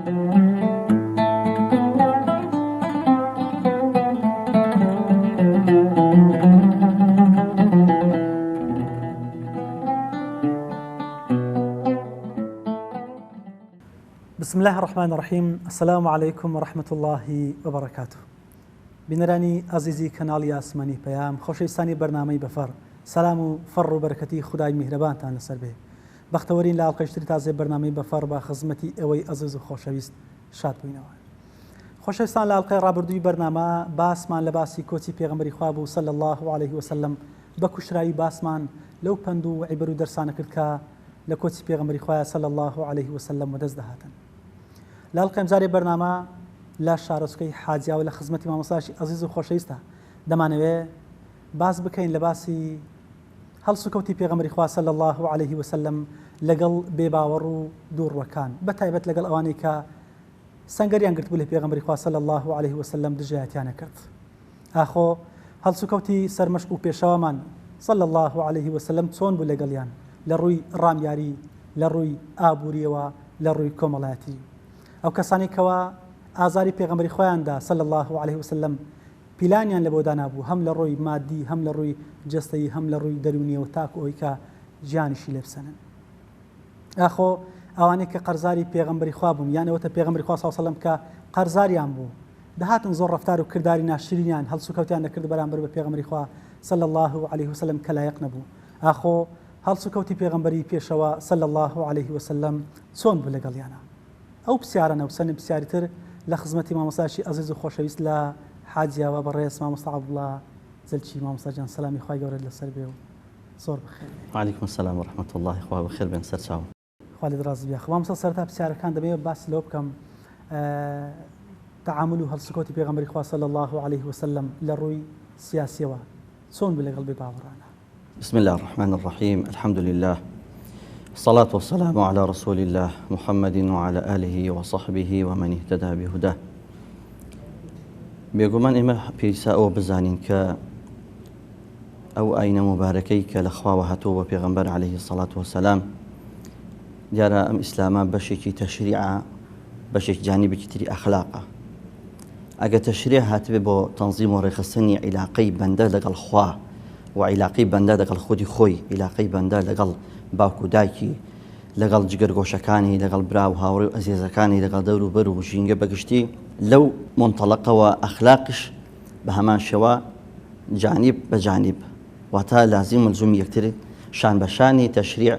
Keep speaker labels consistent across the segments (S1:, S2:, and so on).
S1: بسم الله الرحمن الرحیم السلام علیکم و رحمة الله و برکاته بینەرانی ئازیزی کەناڵی ئاسمانی پەیام خۆشەویستانی بەرنامەی بەفەڕ سەلام و فەڕ و بەرەکەتی خودای میهرەبانتان لەسەر بێ بەختەوەرین لە ئەڵقەی تری تازەی بەرنامەی بەفەڕ بە خزمەتی ئێوەی ئەزیز و خۆشەویست شاد بووینەوە. خۆشەویستان لە ئەڵقەی ڕابردووی بەرنامە باسمان لە باسی کۆچی پێغەمبەری خوا بوو صلی اللە علیه وسلم بە کوشتراوی باسمان لەو پەند و عیبەر و دەرسانە کرد کە لە کۆچی پێغەمبەری خوایە صلی اللە علیه وسلم وەدەست دەهاتن. لە ئەڵقەی ئەمجارەی بەرنامە لە شارۆچکەی حاجیاوە لە خزمەتی مامۆستایەکی ئەزیز و خۆشەویستە دەمانەوێ باس بکەین لە باسی هەڵسوکەوتی پێغەمبەری خوا صلی اللە علیه وسلم لەگەڵ بێباوەڕ و دووڕوەکان بەتایبەت لەگەڵ ئەوانەی کە سەنگەریان گرتبوو لە پێغەمبەری خوا صلی اللە علیه وسلم دژایەتیان ئەکرد ئاخۆ هەڵسوکەوتی سەرمەشق و پێشەوامان صلی اللە علیه وسلم چۆن بوو لەگەڵیان لە ڕووی ڕامیاری لە ڕووی ئابووریەوە لە ڕووی کۆمەڵایەتی ئەو کەسانەی کەوا ئازاری پێغەمبەری خۆیان دا صلی اللە علیه وسلم پیلانیان لەبۆ دانابوو هەم لە ڕووی مادی هەم لە ڕووی جەستەیی هەم لە ڕووی دەروونیەوە تاکو ئەوەی کە گیانیشی لێ بسەنن. ئاخۆ ئەوانەی کە قەرزاری پێغەمبەری خوا بوون یان ئەوەتە پێغەمبەری خوا صلی اللە علیه و سلم کە قەرزاریان بوو دەهاتن زۆر ڕەفتار و کرداری ناشرینیان هەڵسوکەوتیان دەکرد بەرامبەر بە پێغەمبەری خوا صلی اللە علیه وسلم کە لایەق نەبوو ئاخۆ هەڵسوکەوتی پێغەمبەری پێشەوا صلی اللە علیه وسلم چۆن بوو لەگەڵیانا؟ ئەو پرسیارانە و چەندین پرسیاری تر لە خزمەتی مامۆستایەکی ئەزیز و خۆشەویست لە حاجیاوە بەڕێز مامۆستا عەبدوڵا زەلکی مامۆستا گیان سەلامی خوای گەورەت لەسەر بێ و زۆر بەخێر بێی.
S2: وعلیکم السلام و رحمة اللە خوا بەخێر بێن سەرچاوم.
S1: خوا لێت ڕازی بێ. مامۆستا سەرەتا پرسیارەکان دەمەوێت باس لەوە بکەم تەعامول و هەڵسوکەوتی پێغەمبەری خوا صلی اللە علیه وسلم لە ڕووی سیاسیەوە چۆن بوو لەگەڵ بێ باوەڕانە؟
S2: بسم اللە الرحمن الرحیم الحمد للە الصلاة والسلام علی رسول اللە محمد وعلی آله وصحبه ومن اهتدى بهداه بێگومان ئێمە پێویستە ئەوە بزانین کە ئەو ئاینە مبارەکەی کە لە خواوە هاتووە بە پێغەمبەر عەلەیهی سەڵات وەسەلام دیارە ئەم ئیسلامە بەشێکی تەشریعە بەشێک جانیبێکی تری ئەخلاقە ئەگە تەشریع هاتبێ بۆ تەنزیم و ڕێکخستنی عیلاقەی بەندە لەگەڵ خوا و عیلاقەی بەندە لەگەڵ خودی خۆی، عیلاقەی بەندە لەگەڵ باوک و دایکی، لەگەڵ جگەرگۆشەکانی، لەگەڵ برا و هاوڕێ و ئەزیزەکانی، لەگەڵ دەوروبەر و ژینگە بەگشتی، لەو مونتەڵەقەوە ئەخلاقیش بە هەمان شێوە جانیب بە جانیب واتە لازیم ملزومی یەکتر شان بە شانی تەشریع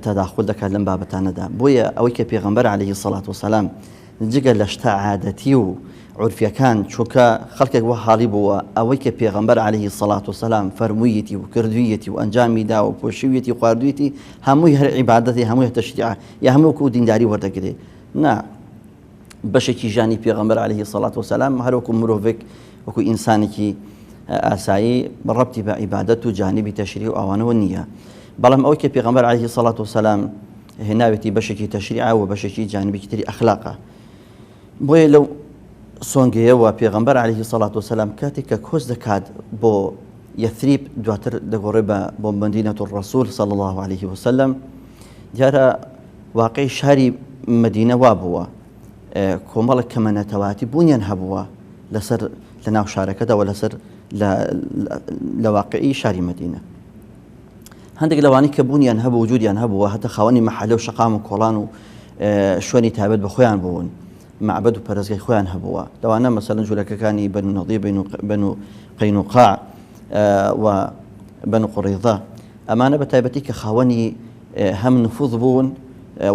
S2: تەداخول دەکات لەم بابەتانەدا. بۆیە ئەوەی کە پێغەمبەر عەلەیهی سەڵات وسەلام جگە لە شتە عادەتی و عورفیەکان چونکە خەڵکێک وا حاڵی بووە ئەوەی کە پێغەمبەر علیه الصلاة والسلام فەرموویەتی و کردوویەتی و ئەنجامی داوە و پۆشیویەتی و خواردوویەتی هەمووی هەر عیبادەتی هەمووی هەر تەشریعە یا هەموو وەکو دینداری وەردەگرێ نا بەشێکی ژیانی پێغەمبەر علیه الصلاة والسلام هەر وەکو مرۆڤێک وەکو ئینسانێکی ئاسایی ڕەبتی بە عیبادەت و جانبی تەشریع و ئەوانەوە نییە بەڵام ئەوەی کە پێغەمبەر علیه الصلاة والسلام هێناوێتی بەشێکی تەشریعە و بەشێکی جانبێکی تری ئەخلاقە بۆیە لەو سۆنگەیەوە پێغەمبەر عەلەیهی سەڵات وسلام کاتێک کە کۆچ دەکات بۆ یەثریب دواتر دەگۆڕێ بە بۆ مەدینەت الرسول صلی الله علیه وسلم دیارە واقعی شاری مەدینە وا بووە کۆمەڵک کەمە نەتەواتی بوونیان هەبووە لەسەر لە ناو شارەکەدا و لەسەر لە واقعی شاری مەدینە هەندێک لەوانەی کە بوونیان هەبوو وجودیان هەبووە هەتا خاوەنی مەحەلە و شەقام و کۆڵان و شوێنی تایبەت بە خۆیان بوون مەعبەد و پەرستگای خۆیان هەبووە لەوانە مەسەلەن جوولەکەکانی بەنو نەضیر بەنو قەینوقاع و بەنو قوڕیضە ئەمانە بە تایبەتی کە خاوەنی هەم نفوذ بوون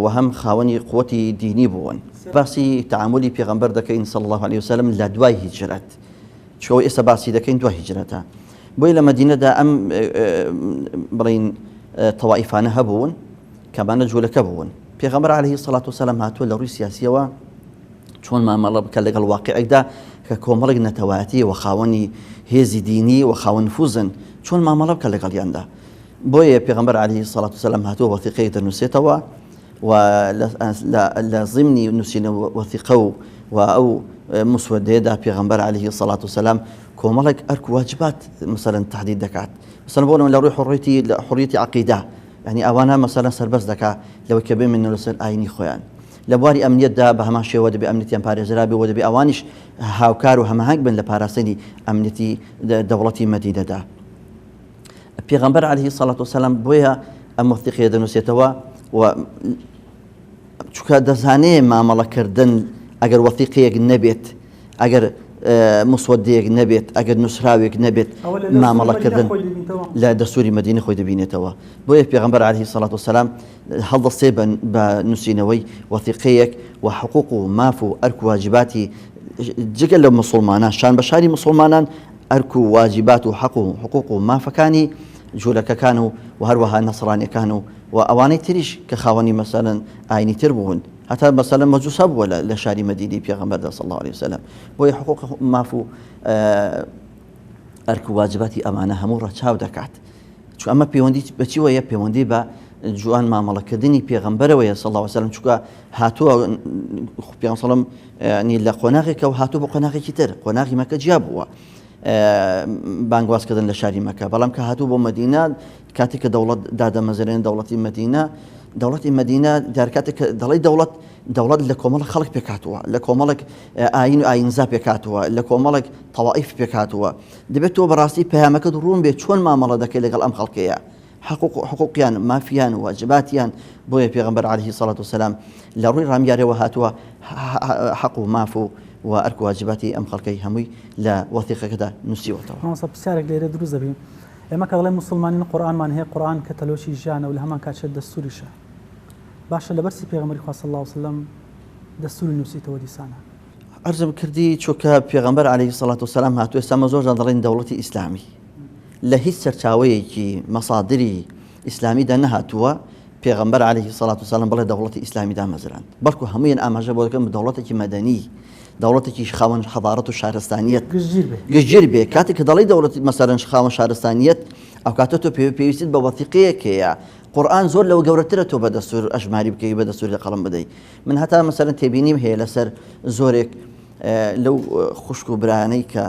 S2: و هەم خاوەنی قوتی دینی بوون باسی تعاملی پێغەمبەر دەکەین صلی الله علیه وسلم لە دوای هیجرەت چونکە ئەوەی ئێستا باسی دەکەین دوای هیجرەتە بۆیە لە مەدینەدا ئەم بڵین تەوائیفانە هەبوون کەمانە جوولەکە بوون پێغەمبەر عەلەیهی سەڵات وسەلام هاتووە لە ڕووی سیاسیەوە چۆن مامەڵە بکە لەگەڵ واقعێکدا کە کۆمەڵێک نەتەوایەتی و خاوەنی هێزی دینی و خاوەن نفوزن چۆن مامەڵە بکە لەگەڵیاندا بۆیە پێغەمبەر عەلەیهی سەڵات وسەلام هاتووە وەثیقەیەک دەنووسێتەوە و لە ضمنی نووسینە وەثیقە و و ئەو مسودەیەدا پێغەمبەر عەلەیهی سەڵات وسەلام کۆمەڵێک ئەرک و واجبات مەسەلەن تەحدید دەکات مەسەلەن بۆ نموونە لە ڕووی حڕیەتی لە حڕیەتی عەقیدە یعنی ئەوانە مەسەلەن سەربەست دەکا لەوەی کە بمێننەوە لەسەر ئاینی خۆیان. لە بواری ئەمنیەتدا بە هەمان شێوە دەبێ ئەمنیەتیان پارێزرا بێ و دەبێ ئەوانیش هاوکار و هەماهەنگ بن لە پاراستنی ئەمنیەتی دەوڵەتی مەدینەدا. پێغەمبەر عەلەیهی سەڵات وسەلام بۆیە ئەم وەسیقەیە دەنووسێتەوە و چونکە دەزانێ مامەڵەکردن ئەگەر وەسیقەیەک نەبێت ئەگەر مسوەدەیەک نەبێت ئەگەر نووسراوێک نەبێت مامەڵەکردن لە دەستوری مەدینە خۆی دەبینێتەوە بۆیە پێغەمبەر عەلەیهی سەڵات وسەلام هەڵدەستێ بە نووسینەوەی وەسیقەیەک و حقوق و ماف و ئەرک و واجباتی جگە لە مسلمانان شان بە شانی مسلمانان ئەرک و واجبات و حەق و حقوق و مافەکانی جوولەکەکان و و هەروەها نەسڕانیەکان و و ئەوانەی تریش کە خاوەنی مەسەلەن ئاینی تر بوون هەتا مەسەلەن مەجوس هەبووە لە شاری مەدینەی پێغەمبەردا صلی اللە علیه وسلم بۆیە حقوق ماف و ئەرک و واجباتی ئەمانە هەموو ڕەچاو دەکات چون ئەمە پەیوەندی بەچیوەیە پەیوەندی بە جوان مامەڵەکردنی پێغەمبەرەوەیە صلی الله علیه وسلم چونکە هاتووە پێغەمبەر صلی ینی لە قۆناغێکەوە هاتوو بۆ قۆناغێکی تر قۆناغی مەکە جیا بووە بانگوازکردن لە شاری مەکە بەڵام کە هاتوو بۆ مەدینە کاتێک کە دەوڵەت دادەمەزرێن دەوڵەتی مەدینە دەوڵەتی مەدینە دیارکاتێک کە دەڵی دەوڵەت دەوڵەت لە کۆمەڵە خەڵک پێکاتوە لە کۆمەڵێک ئاین و ئاینزا پێکاتوە لە کۆمەڵێک تەوائیف پێکاتوە دەبێت تۆ بەڕاستی پەیامەکەت ڕوون بێت چۆن مامەڵە دەکەی لەگەڵ ئەم خەڵکەیە حقوق حقوقیان مافیان واجباتیان بۆیە پێغەمبەر عەلەیهی سەڵات وسەلام لە ڕووی ڕامیارەوە هاتووە حەق و ماف و و ئەرک و واجباتی ئەم خەڵکەی هەمووی لە وەثیقەکەدا نووسیوەتەوە.
S1: مامۆستا پرسیارێک لێرە دروست دەبی ئێمە کە دەڵێین موسڵمانین قورئانمان هەیە قورئان کەتەلۆکی ژیانە و لە هەمان کاتیشە دەستوریشە باشە لەبەر چی پێغەمبەری خوا صلی اللە علیە وسلم دەستوری نووسیتەوە دیسانە؟
S2: عەرزم کردی چونکە پێغەمبەر عەلەیهی سەڵات وسەلام هاتووە ئێستا مە زۆر جار دەڵێین دەوڵەتی ئیسلامی لە هیچ سەرچاوەیەکی مەسادری ئیسلامیدا نەهاتووە پێغەمبەر عەلەیهی سەڵات وسەلام بڵێ دەوڵەتی ئیسلامی دامەزراند بەڵکو هەموویان ئاماژە بۆ دەکەن بە دەوڵەتێکی مەدەنی دەوڵەتێکی خاوەن حەضارەت و شارستانیەت
S1: گشتگیر بێ
S2: گشتگیر بێ کاتێک کە دەڵێی دەوڵەتی مەسەلەن خاوەن شارستانیەت ئەو کاتە تۆ پێویستت بە وەثیقەیەک هەیە قورئان زۆر لەوە گەورەترە تۆ بە دەستور ئەژماری بکەی بە دەستور لە قەڵەم بدەی من هەتا مەسەلەن تێبینیم هەیە لەسەر زۆرێک لەو خوشک و برایانەی کە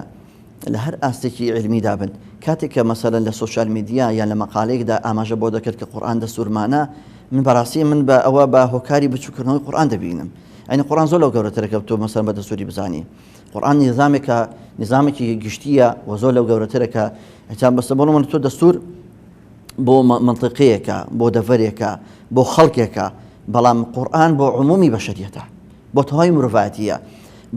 S2: لە هەر ئاستێکی عیلمیدا بن کاتێک کە مەسەلەن لە سۆشیال میدیا یان لە مەقالەیەکدا ئاماژە بۆ دەکرد کە قورئان دەستورمانە من بەڕاستی من بە ئەوە بە هۆکاری بچووکردنەوەی قورئان دەبینم ئەنی قورئان زۆر لەو گەورەترە کە تۆ مەسەلەن بە دەستوری بزانی قورئان نیزامێکە نیزامێکی گشتیە و زۆر لەو گەورەترە کە هەتا بەسە بۆ من تۆ دەستور بۆ منطقەیەکە بۆ دەڤەرێکە بۆ خەڵکێکە بەڵام قورئان بۆ عمومی بەشەریەتە بۆ تەواوی مرۆڤایەتییە.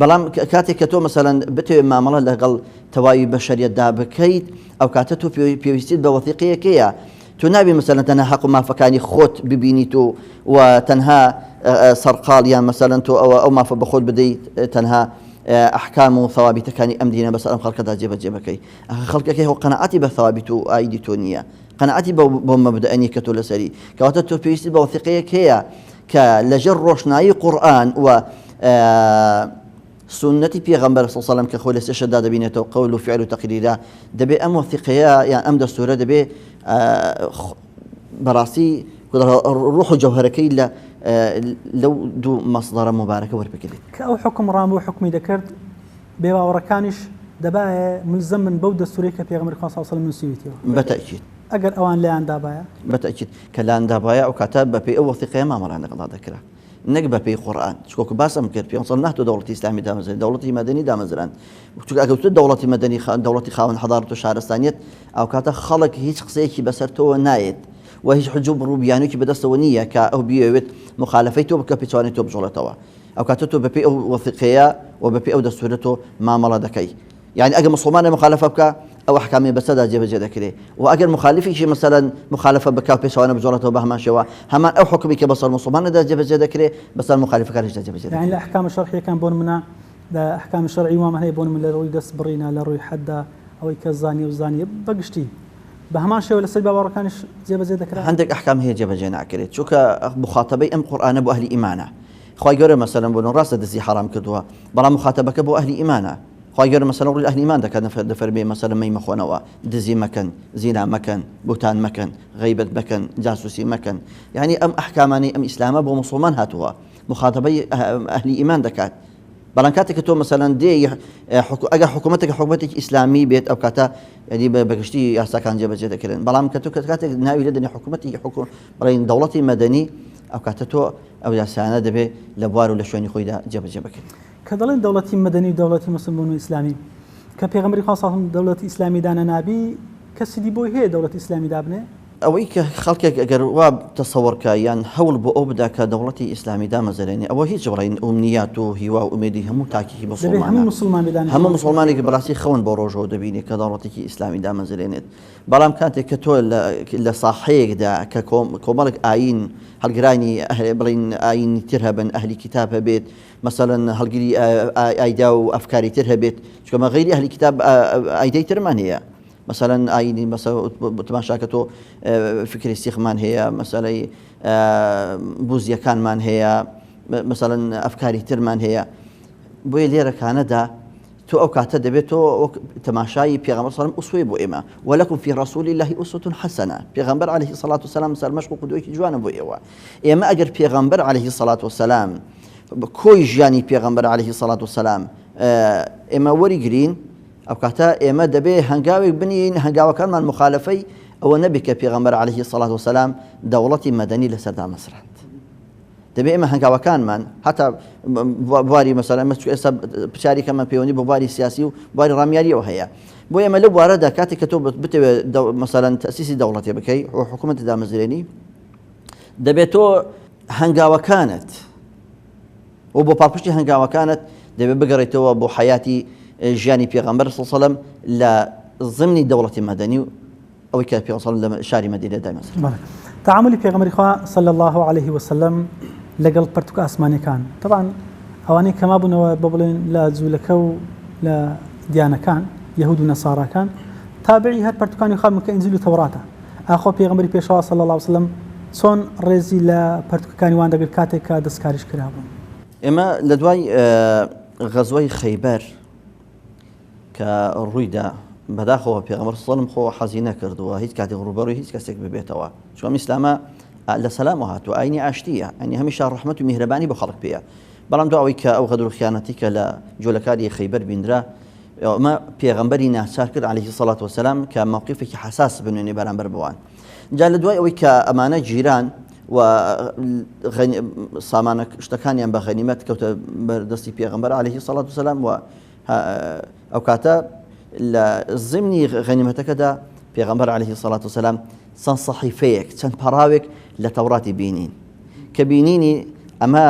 S2: بەڵام کاتێک کە تۆ مەسەلەن بتەوێت مامەڵە لەگەڵ تەواوی بەشەریەتدا بکەیت، ئەو کاتە تۆ پێویستیت بە وەسیقەیەکەیە. تۆ نابێ مەسەلەن تەنها حەق و مافەکانی خۆت ببینیت و و تەنها سەرقاڵ یان مەسەلەن تۆ ئەوە ئەو مافە بە خۆت بدەیت تەنها ئەحکام و ثەوابیتەکانی ئەم دینە بەسەر ئەم خەڵکەدا جێبەجێ بکەی. ئەخە خەڵکەکەی هۆ قەناعەتی بە ثەوابیت و ئایدی تۆ نییە. قەناعەتی بەو مەبدەئە نییە کە تۆ لەسەری. کەواتە تۆ پێویستیت بە وەسیقەیەک هەیە کە لەژێر ڕۆشنایی قورئان و سوننەتی پێغەمبەر صلی الله علیه و سلم کە خۆی لە سێ شتدا دەبینێتەوە قەول و فعل و تەقریرە دەبێ ئەم وەسیقەیە یان ئەم دەستورە دەبێ بەڕاستی ڕوح و جەوهەرەکەی لە لەو دوو مەسدەرە موبارەکە وەربگرێت.
S1: کە ئەو حوکمڕان بوو حوکمی دەکرد بێباوەڕەکانیش دەبایە ملزەم بن بەو دەستورەی کە پێغەمبەری خوا صلی اللە علیه و سلم نووسیویتیەوە.
S2: بەتەئکید.
S1: ئەگەر ئەوان لایان دابایە؟
S2: بەتەئکید کە لایان دابایە ئەو کاتە بەپێی ئەو وەسیقەیە مامەڵەیان لەگەڵدا دەکرا نەک بەپێی قورئان چونکە وەکو باسم کرد پێغەمبەر صلی اللە نەهاتووە دەوڵەتی ئیسلامی دامەزرێنێت دەوڵەتی مەدەنی دامەزراند چونکە ئەگەر وتت دەوڵەتی مەدەنی دەوڵەتی خاوەن حەضارەت و شارستانیەت ئەو کاتە خەڵک هیچ قسەیەکی بەسەر تۆوە نایەت و هیچ حجە و بڕ و بیانوویەکی بەدەستەوە نییە کە ئەو بیەوێت مخالەفەی تۆ بکە پێچەوانەی تۆ بجوڵێتەوە ئەو کاتە تۆ بەپێی ئەو وەسیقەیە و بەپێی ئەو دەستورە تۆ مامەڵە دەکەی یعنی ئەگەر مسلمانە مخالفە بکە ئەو ئەحکامی بەسەردا جێبەجێ دەکرێ و ئەگەر مخالفیشی مەسەلەن مخالفە بکا و پێچەوانە بجۆڵێتەوە بە هەمان شێوە هەمان ئەو حکومی کە بەسەر مسلمانەدا جێبەجێ دەکرێ بەسەر مخالفەکانیشدا جێبەجێ
S1: یعنی
S2: دەکرێ.
S1: لە ئەحکامە شەرعیەکان بۆ نمونە لە ئەحکامی شەرعی وامان هەیە بۆ نمونە لە ڕووی دەست بڕینە لە ڕووی حەددا ئەوەی کە زانیە و زانیە بە گشتی بە هەمان شێوە لەسەر باوەڕەکانیش جێبەجێ دەکرا؟
S2: هەندێک ئەحکام هەیە جێبەجێ ناکرێت چونکە مخاتەبەی ئەم قورئانە بۆ ئەهلی ئیمانە خوای گەورە مەسەلەن بۆ نمونە ڕاستە دزی حەرام کردووە بەڵام مخاتەبەکە بۆ ئەهلی ئیمانە خوای گەورە مەسەلەن ڕووی لە ئەهلی ئیمان دەکات دەفەرمێ مەسەلەن مەی مەخۆنەوە دزی مەکەن زینا مەکەن بوتان مەکەن غەیبەت مەکەن جاسوسی مەکەن یعنی ئەم ئەحکامانەی ئەم ئیسلامە بۆ موسڵمان هاتووە مخاتەبەی ئەهلی ئیمان دەکات بەڵام کاتێک کە تۆ مەسەلەن دێ ئەگەر حکوومەتێک حکوومەتێکی ئیسلامی بێت ئەو کاتە یعنی بەگشتی یاساکان جێبەجێ دەکرێن بەڵام کە تۆ کاتێک ناوی لێ دەنێ حکوومەتی حکوم بڵێن دەوڵەتی مەدەنی. ئەو کاتە تۆ ئەو یاسایانە دەبێ لە بوار و لە شوێنی خۆیدا جێبەجێ بکرێت.
S1: کە دەڵێن دەوڵەتی مەدەنی و دەوڵەتی موسڵمون و ئیسلامی، کە پێغەمبەری خوا صلی اللە علیە و سلم دەوڵەتی ئیسلامی دانەنابی، کەسی دی بۆی هەیە دەوڵەتی ئیسلامی دابنێ؟
S2: ئەوەی کە خەڵکێک ئەگەر وا تەسەوڕ کا یان هەوڵ بۆ ئەو بدا کە دەوڵەتی ئیسلامی دامەزرێنێ ئەوە هیچ بڵێین ئومنیات و هیوا و ئومێدی هەموو تاکێکی
S1: دەبێ
S2: موسڵمانە.
S1: هەموو موسڵمان بێ دانیشێ
S2: هەموو
S1: دەوڵەتی
S2: موسڵمانێک بەڕاستی خەون بۆ ڕۆژەوە دەبینێ کە دەوڵەتێکی ئیسلامی دامەزرێنێت. بەڵام کاتێک کە تۆ لە ساحەیەکدا کە کۆمەڵێک ئایین هەڵگرانی بڵێین ئایینی تر هەبن، ئەهلی کیتاب هەبێت، مەسەلەن هەڵگری ئایدا و ئەفکاری تر هەبێت، چونکە مە غەیری ئەهلی کیتاب ئایدای ترمان هەیە. مەسەلەن ئایینی مەسە تماشاکە تۆ فکری سیخمان هەیە، مەسەلەی بوزیەکانمان هەیە، مەسەلەن ئەفکاری ترمان هەیە. بۆیە لێرەکانەدا تۆ ئەو کاتە دەبێت تۆ وەک تەماشای پێغەمبەر صلی الله ئوسوەی بۆ ئێمە ولکم فی رسول الله اسوة حسنە پێغەمبەر علیه الصلاة والسلام سەرمەشق و قدوەیەکی جوانە بۆ ئێوە ئێمە ئەگەر پێغەمبەر علیه الصلاة والسلام کۆی ژیانی پێغەمبەر علیه الصلاة والسلام ئێمە وەریگرین ئەو کاتە ئێمە دەبێ هەنگاوێک بنین هەنگاوەکانمان مخالفەی ئەوە نەبێت کە پێغەمبەر علیه الصلاة والسلام دەوڵەتی مەدەنی لەسەر دامەزراند. دەبێ ئێمە هەنگاوەکانمان هەتا بواری مەسەلەن ئێمە چونکە ئێستا پرسیاری کەمە پەیوەندی بە بواری سیاسی و بواری ڕامیاریەوە هەیە بۆ ئێمە لەو بوارەدا کاتێک کە تۆ بتەوێت مەسەلەن تەسیسی دەوڵەتێ بکەی و حکوومەت دامەزرێنی دەبێت تۆ هەنگاوەکانت و بۆ پاڵپشتی هەنگاوەکانت دەبێت بگەڕێتەوە بۆ حیاتی ژیانی پێغەمبەر صلی الله علیه و سلم لە ضمنی دەوڵەتی مەدەنی و ئەوەی کە پێغەمبەر صلی اللە لە شاری مەدینە دایمەزراند.
S1: بەڵێ تەعامولی پێغەمبەری خوا صلی اللە علیه وسلم لەگەڵ پەرتوکە ئاسمانیەکان تەبعەن ئەوانەی کە مابوونەوە بە بڵێن لە جوولەکە و لە دیانەکان یەهود و نەساراکان تابعی هەر پەرتوکانی خوا بوون کە ئینجیل و تەوراتە ئاخۆ پێغەمبەری پێشەوا صلی اللە علیه وسلم چۆن ڕێزی لە پەرتوکەکانی وان دەگرت کاتێک کە دەستکاریش کرابوون؟
S2: ئێمە لە دوای غەزوەی خەیبەر کە ڕوویدا بەداخەوە پێغەمبەر صلی اللە خۆ حەزی نەکردووە هیچ کاتێک ڕووبەڕووی هیچ کەسێک ببێتەوە چونکە ئەم ئیسلامە لە سەلامەوە هاتووە ئاینی ئاشتیە ئەنی هەمیشە ڕەحمەت و میهرەبانی بۆ خەڵک پێیە بەڵام دو ئەوەی کە ئەو غەدر و خیانەتی کە لە جۆلەکاری خەیبەر بینرا ئەمە پێغەمبەری ناچار کرد عەلەیهی سەڵات وەسەلام کە مەوقیفێکی حەساس بنوێنێ بەرامبەر بەوان جا لە دوای ئەوەی کە ئەمانە گیران و سامانە شتەکانیان بە غەنیمەت کەوتە بەردەستی پێغەمبەر عەلەیهی سەڵات وسەلام و ئەو کاتە لە زمنی غەنیمەتەکەدا پێغەمبەر عەلەیهی سەڵات وسەلام چەند سەحیفەیەک چەند پەڕاوێک لە تەوراتی بینین کە بینینی ئەمە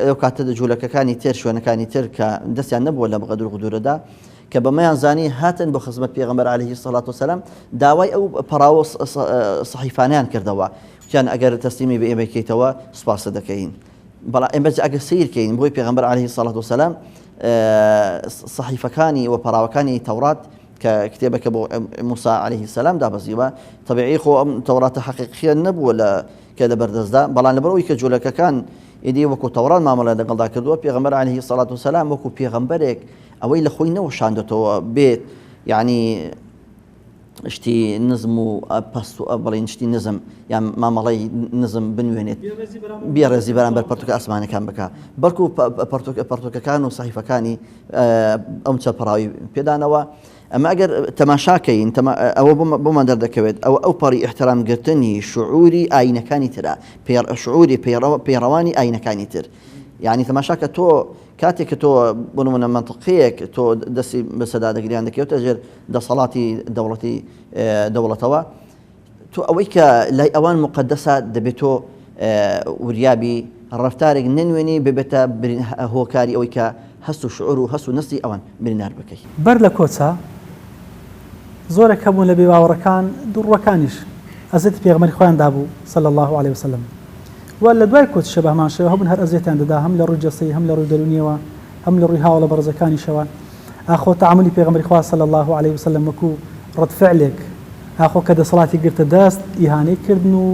S2: ئەو کاتە جوولەکەکانی تر شوێنەکانی تر کە دەستیان نەبووە لە غەدر و غدورەدا کە بەمەیان زانی هاتن بۆ خزمەت پێغەمبەر عەلەیهی سەڵات وسەلام داوای ئەو پەڕاوە سەحیفانیان کردەوە وتیان ئەگەر تەسلیمی بە ئێمە کەیتەوە سوپاست دەکەین بەڵام ئێمە ئەگەر سەیر کەین بۆی پێغەمبەر عەلەیهی سەڵات وسەلام سەحیفەکانی و پەڕاوەکانی تەورات کە کتێبەکە بۆ موسا عەلەیهی سەلام دابەزیوە تەبیعی خۆ ئەم تەوراتە حەقیقیە نەبووە لە کە لە بەردەستدا بەڵام لەبەر ئەوەی کە جوولەکەکان ئیدی وەکو تەورات مامەڵە لەگەڵدا کردووە پێغەمبەر عەلەیهی سەڵات وسەلام وەکو پێغەمبەرێک ئەوەی لە خۆی نەوەشاندۆتەوە بێت یعنی شتی نزم و پەست و بڵین شتی نزم یان مامەڵەی نزم بنوێنێت بێڕێزی بەرامبەر پەرتوکە ئاسمانەکان بکە بەڵکو پەرتوکەکان و سەحیفەکانی ئەم چەپڕاوی پێدانەوە ئەمە ئەگەر تەماشاکەین ئەوە بۆمان دەردەکەوێت ئەوە ئەو پەڕی احترامگرتنی شعوری ئاینەکانی ترە شعوری پەیڕەوانی ئاینەکانی تر یعنی تەماشاکە تۆ کاتێک کە تۆ بۆ نمونە مەنتقەیەک تۆ دەستی بەسەدا دەگریان دەکەوتە ژێر دەسەڵاتی دەوڵەتی دەوڵەتەوە تۆ ئەوەی کە لای ئەوان مقدەسە دەبێت تۆ وریابی ڕفتارێک نەنوێنی ببێتە هۆکاری ئەوەی کە هەست و شعور و هەست و نەستی ئەوان بریندار بکەی.
S1: بەر لە کۆچا زۆرێک هەبوون لە بێباوەڕەکان دووڕوەکانیش ئەزێتی پێغەمبەری خۆیان دابوو صلی اللە علیە وسلم و لە دوای کۆچیشە بە هەمان شێوە هەبوون هەر ئەزیەتیان دەدا هەم لە ڕووی جەستەیی هەم لە ڕووی دەروونیەوە هەم لە ڕووی هاوەڵە بەڕێزەکانیشەوە ئاخۆ تەعامولی پێغەمبەری خوا صلی اللە علیە وسلم وەکو ڕەد فعلێک ئاخۆ کە دەسەڵاتی گرتە دەست ئیهانەی کردن و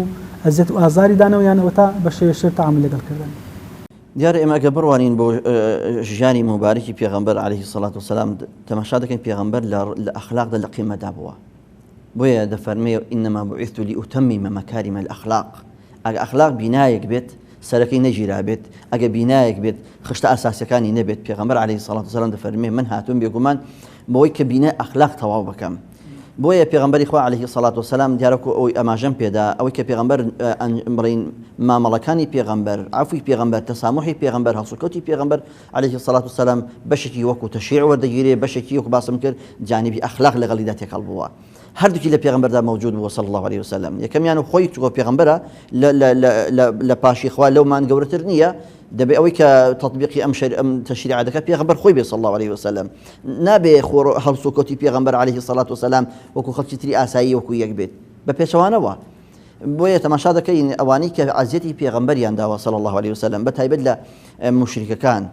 S1: ئەزیەت و ئازاری دانەوە یان ئەوەتا بە شێوەی شێر تەعامول لەگەڵ کردن.
S2: دیارە ئێمە ئەگەر بڕوانین بۆ ژیانی موبارەکی پێغەمبەر علیه الصلاة والسلام تەماشا دەکەین پێغەمبەر لە ئەخلاقدا لە قیمەدا بووە بۆیە دەفەرمێ انما بعثت لاتمم مکارم الاخلاق ئەگە ئەخلاق بینایەک بێت سەرەکەی نەگیرابێت ئەگە بینایەک بێت خشتە ئاساسەکانی نەبێت پێغەمبەر علیه الصلاة والسلام دەفەرمێ من هاتووم بێگومان بەوەی کە بینای ئەخلاق تەواو بکەم. بۆیە پێغەمبەری خوا علیه الصلاة والسلام دیارە وەکو ئەوەی ئاماژەم پێدا ئەوەی کە پێغەمبەر بڵێین مامەڵەکانی پێغەمبەر عەفوی پێغەمبەر تەساموحی پێغەمبەر هەڵسوکەوتی پێغەمبەر علیه الصلاة والسلام بەشێکی وەکو تەشریع وەردەگیرێ بەشێکی وەکو باسم کرد جانبی ئەخلاق لەگەڵیدا تێکەڵ بووە هەردووکی لە پێغەمبەردا مەوجود بووە صلی الله علیه وسلم یەکەمیان و خۆی چووە پێغەمبەرە لە پاشی خوا لەومان گەورەتر نییە دەبێ ئەوەی کە تەطبیقی ئەم شەر ئەم تەشریعە دەکات پێغەمبەر خۆی بێ صلی الله علیه وسلم نابێ خۆ هەڵسوکەوتی پێغەمبەر علیه الصلاة والسلام وەکو خەڵکی تری ئاسایی وەکو یەک بێت بە پێچەوانەوە بۆیە تەماشا دەکەین ئەوانەی کە عەزیەتی پێغەمبەریان داوە صلی الله علیه وسلم بە تایبەت لە مشریکەکان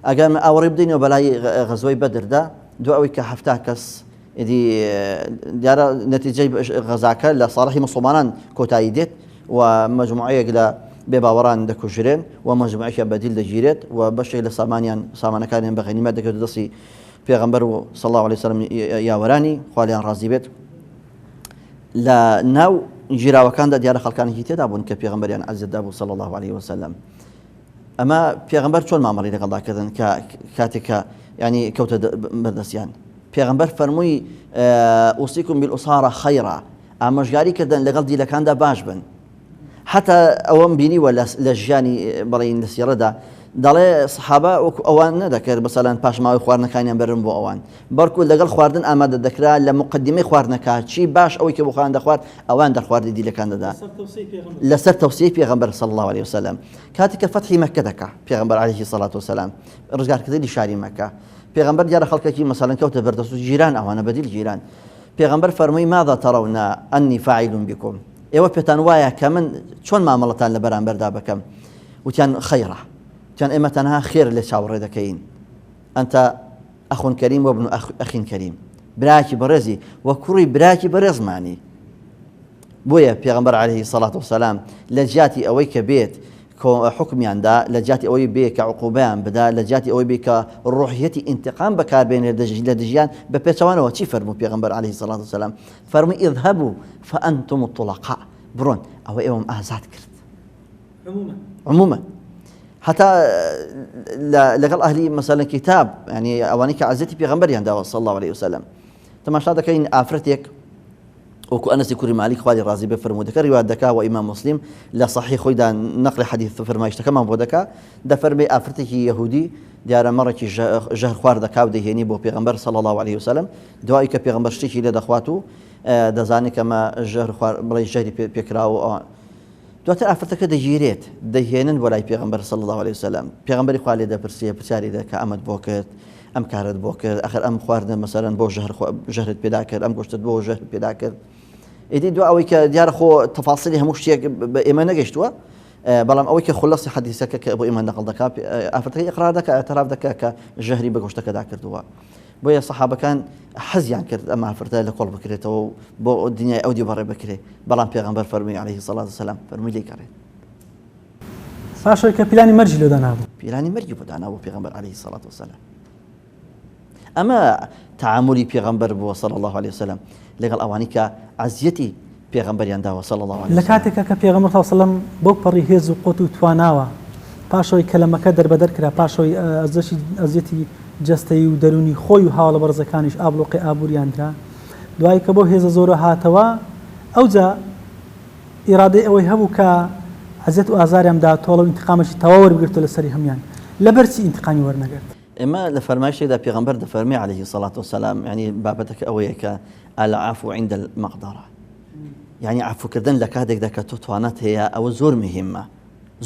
S2: ئەگەر ئاوەڕی بدەینەوە بەلای غەزوەی بەدردا دو ئەوەی کە 70 کەس ئیدی دیارە نەتیجەی غەزاکە لە ساڵحی مسوڵمانان کۆتایی دێت و مەجموعەیەک لە بێباوەڕان دەکوژرێن و مەجموعەیەکیان بە دیل دەگیرێت و بەشێک لە سامانیان سامانەکانیان بە غەنیمەت دەکەوێتە دەستی پێغەمبەر و صلی الله علیه وسلم یاوەرانی خوا لێیان ڕازی بێت لە ناو گیراوەکاندا دیارە خەڵکانێکی تێدا بوون کە پێغەمبەریان عەزیەت دابوو صلی الله علیه وسلم ئەمە پێغەمبەر چۆن مامەڵی لەگەڵدا کردن کە کاتێک کە ینی کەوتە بەردەستیان پێغەمبەر فەرمووی ئوسیکم بالئسارە خەیرا ئامۆژگاری کردن لەگەڵ دیلەکاندا باش بن حتا ئەوەم بینیوە لە ژیانی بەڵین لە سیڕەدا دەڵێ سەحابە وەکو ئەوان نەدەکرد بەسەلەن پاشماوەی خواردنەکانیان بەرن بۆ ئەوان بەڵکو لەگەڵ خواردن ئامادە دەکرا لە مقدمەی خواردنەکە چی باش ئەوەی کە بۆ خۆیان دەخوارد ئەوان دەرخواردی دیلەکان دەدا لەسەر تەوسیەی پێغەمبەر صلی الله علیه وسلم کاتێک کە فەتحی مەککە دەکا پێغەمبەر علیه الصلاة والسلام ڕزگارکردنی شاری مەککە پێغەمبەر دیارە خەڵکێکی مەسەلەن کەوتە بەردەست و گیران ئەوانە بەدیل گیران پێغەمبەر فەرمووی ماذا ترون انی فاعل بكم ئێوە پێتان وایە کە من چۆن مامەڵەتان لە بەرامبەردا بکەم وتیان خەیرە وتیان ئێمە تەنها خێر لێ چاوەڕێ دەکەین ئەنت ئەخ کەریم وابن ئەخ کەریم براکی بەڕێزی و کوڕی براکی بەڕێزمانی بۆیە پێغەمبەر عەلەیهی سەڵات وسەلام لە جیاتی ئەوەی کە بێت حوکمیان دا لە جیاتی ئەوەی بێ کە عقوبەیان بدا لە جیاتی ئەوەی بێ کە ڕۆحیەتی ئینتقام بەکاربێنێت لە دژیان بە پێچەوانەوە چی فەرموو پێغەمبەر عەلەیهی سەڵات وسەلام فەرمووی اذهبوا فأنتم الطلقاء بڕۆن ئەوە ئێوەم ئازاد کرد عموما حتا لەگەڵ ئەهلی مەسەلەن کتاب ینی ئەوانەی کە عزیەتی پێغەمبەریان داوە صلی الله عليه وسلم تەماشا دەکەین ئافرەتێک وەکو ئەنەسی کوری مالیک خواری ڕازی بێ فەرموودەکە ڕیوایەت دەکا و ئیمام موسلیم لە سەحیح خۆیدا نەقلی حەدیث فەرمایشتەکەمان بۆ دەکا دەفەرمێ ئافرەتێکی یەهودی دیارە مەڕێکی ژەهر خوار دەکا و دەهێنی بۆ پێغەمبەر صلی الله علیه وسلم دوایی کە پێغەمبەر شتێکی لێ دەخوات و دەزانێت کە مە ژەهر خوار بڵێ ژەهری پێکراوە دواتر ئافرەتەکە دەگیرێت دەیهێنن بۆ لای پێغەمبەر صلی اللە علیە وسلم پێغەمبەری خوا لێ دەپرسێ پرسیاری دەکا ئەمەت بۆ کرد ئەم کارت بۆ کرد ئەخر ئەم خواردنە مەسەلەن بۆ ژەهر ژەهرت پێدا کرد ئەم گۆشتت بۆ ژەهر پێدا کرد ئیدی دو ئەوەی کە دیارە خۆ تەفاسیلی هەموو شتێک بە ئێمە نەگەشتووە بەڵام ئەوەی کە خولەسی حەدیسەکە کە بۆ ئێمە نەقڵ دەکات ئافرەتەکە ئیقرار دەکات اعتراف دەکات کە ژەهری بە گۆشتەکەدا کردووە بۆیە سەحابەکان حەزیان کرد ئەم ئافرەتە لە کۆڵ بکرێتەوە و بۆ دنیای ئەو دی بەڕێ بکرێ بەڵام پێغەمبەر فەرمووی عەلەیهی سەڵات وسەلام فەرمووی لێی گەڕێن.
S1: پاش ئەوەی کە پیلانی مەرگی لۆ دانابوو.
S2: پیلانی مەرگی بۆ دانابوو پێغەمبەر عەلەیهی سەڵات وسەلام. ئەمە تەعامولی پێغەمبەر بووە صلی اللە علیه وسلم لەگەڵ ئەوانەی کە ئەزیەتی پێغەمبەریان داوە صلی اللە علیه
S1: لە کاتێکا کە پێغەمبەر صلی اللە علیه وسلم بەو پەڕی هێز و قوت و تواناوە پاش ئەوەی کە لە مەکە دەربەدەر کرا پاش ئەوەی ئەزەشی ئەزیەتی جەستەیی و دەروونی خۆی و هاوەڵە بەڕێزەکانیش ئابڵوقەی ئابووریان درا دوایی کە بەو هێزە زۆرە هاتەوە ئەوجا ئیرادەی ئەوەی هەبوو کە ئەزیەت و ئازاریان بدا تۆڵە و ئینتقامێکی تەواو وەربگرێتەوە لەسەری هەموویان لەبەر چی ئینتقامی وەرنەگرت؟
S2: ئێمە لە فەرمایشێکدا پێغەمبەر دەفەرمێ علیه الصلاة والسلام یعنی بابەتەکە ئەوەیە کە العفو عند المقدرە یعنی عفوکردن لە کاتێکدا کە تۆ توانات هەیە ئەوە زۆر مهمە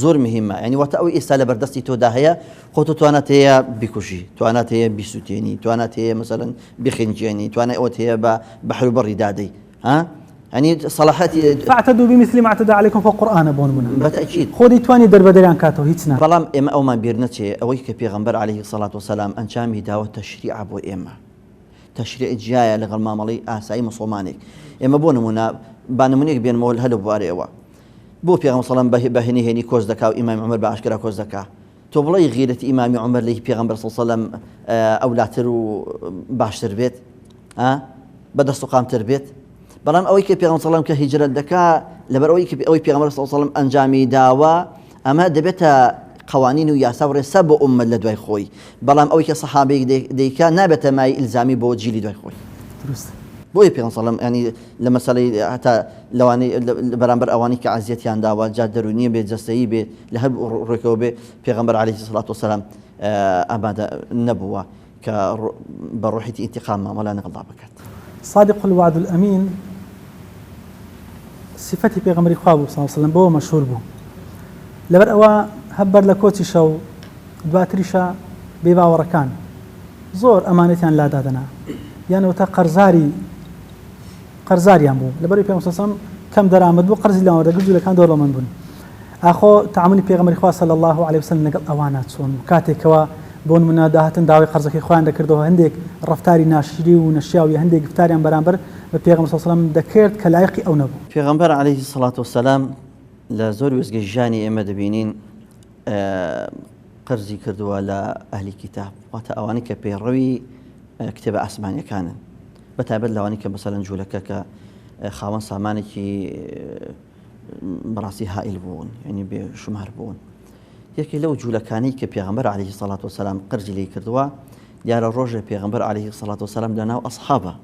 S2: زۆر مهمە یعنی واتە ئەوەی ئێستا لە بەردەستی تۆدا هەیە خۆ تۆ توانات هەیە بیکوژی توانات هەیە بیسووتێنی توانات هەیە مەسەلەن بخنجێنی توانای ئەوەت هەیە بە بەحر و بەڕی دادەی ها یعنی صلاحەتی
S1: فاعتدوا بمثل ما اعتدى عليكم خۆ قورئانە بۆ نمونە
S2: بەتەکید
S1: خۆ دەیتوانی دەربەدەریان کاتەوە هیچ نا.
S2: بەڵام ئێمە ئەومان بیر نەچێ ئەوەی کە پێغەمبەر علیه الصلاة والسلام ئەنجامی داوە تەشریعە بۆ ئێمە تەشریع جیایە لەگەڵ مامەڵەی ئاسایی موسڵمانێک ئێمە بۆ نمونە با نمونەیەک بێنمەوە هەر لەو بوارەیەوە بۆ پێغەمبەر صلی الله علیه و سلم بە نهێنی کۆچ دەکا و ئیمامی عومەر بە ئاشکرا کۆچ دەکا تۆ بڵێی غیرەتی ئیمامی عومەر لە هی پێغەمبەر صلی الله علیه و سلم ئەولاتر و باشتر بێت بە دەست و قامتر بێت بەڵام ئەوەی کە پێغەمبەر صلی الله علیه و سلم کە هیجرەت دەکا لەبەر ئەوەی کە ئەوەی پێغەمبەر صلی الله علیه و سلم ئەنجامی داوە ئەمە دەبێتە قوانین و یاسا و ڕێسا بۆ ئوممەت لە دوای خۆی بەڵام ئەوەی کە سەحابەیەک دەیکا نابێتە مای ئیلزامی بۆ جیلی دوای خۆی
S1: دروست.
S2: بۆیە پێغەمبەر صلی اللە علیه و سلم یانی لە مەسەلەی هەتا لەوانەی بەرامبەر ئەوانەی کە ئەزیەتیان داوە جا دەروونیە بێ جەستەیی بێ لە هەر ڕووێکەوە بێ پێغەمبەر علیه الصلاة والسلام ئامادە نەبووە کە بە ڕۆحیتی ئینتقام مامەڵەیان لەگەڵدا بکات.
S1: صادق الوعد الامین سیفەتی پێغەمبەری خوا بوو صلی اللە علیه وسلم بەوە مەشهور بوو لەبەر ئەوە هەر بەر لە کۆچی شەو دواتریشە بێ باوەڕەکان زۆر ئەمانەتیان لا دادەنا یان ئەوەتا قەرزاری قەرزاریان بوو لەبەری پێغەمبەر صلی اللە علیه وسلم کەم دەرامەت بوو قەرزی لەوان وەردەگرت جولەکان دەوڵەمەند بوون ئاخۆ تەعامولی پێغەمبەری خوا صلی اللە علیە وسلم لەگەڵ ئەوانە چۆن بوو کاتێک کەوا بۆ نمونە داهاتن داوای قەرزەکەی خۆیان دەکردەوە هەندێک ڕەفتاری ناشری و نەشیاو یا هەندێک گفتاریان بەرامبەر بە پێغەمبەر صلی اللە علیه وسلم دەکرد کە لایقی ئەو نەبوو.
S2: پێغەمبەر علیە الصلوة والسلام لە زۆر وێستگەی ژیانی ئێمە دەبینین قەرزی کردووە لە ئەهلی کیتاب واتە ئەوانەی کە پەیڕەوی کتێبە ئاسمانیەکانن بە تایبەت لەوانەی کە مەسەلەن جوولەکە کە خاوەن سامانێکی بەڕاستی هائیل بوون یعنی بێ شمار بوون یەکێ لەو جوولەکانی کە پێغەمبەر عەلەیهی سەڵات وسلام قەرزی لێ کردووە دیارە ڕۆژێ پێغەمبەر عەلەیهی سەڵات وسلام لەناو ئەسحابە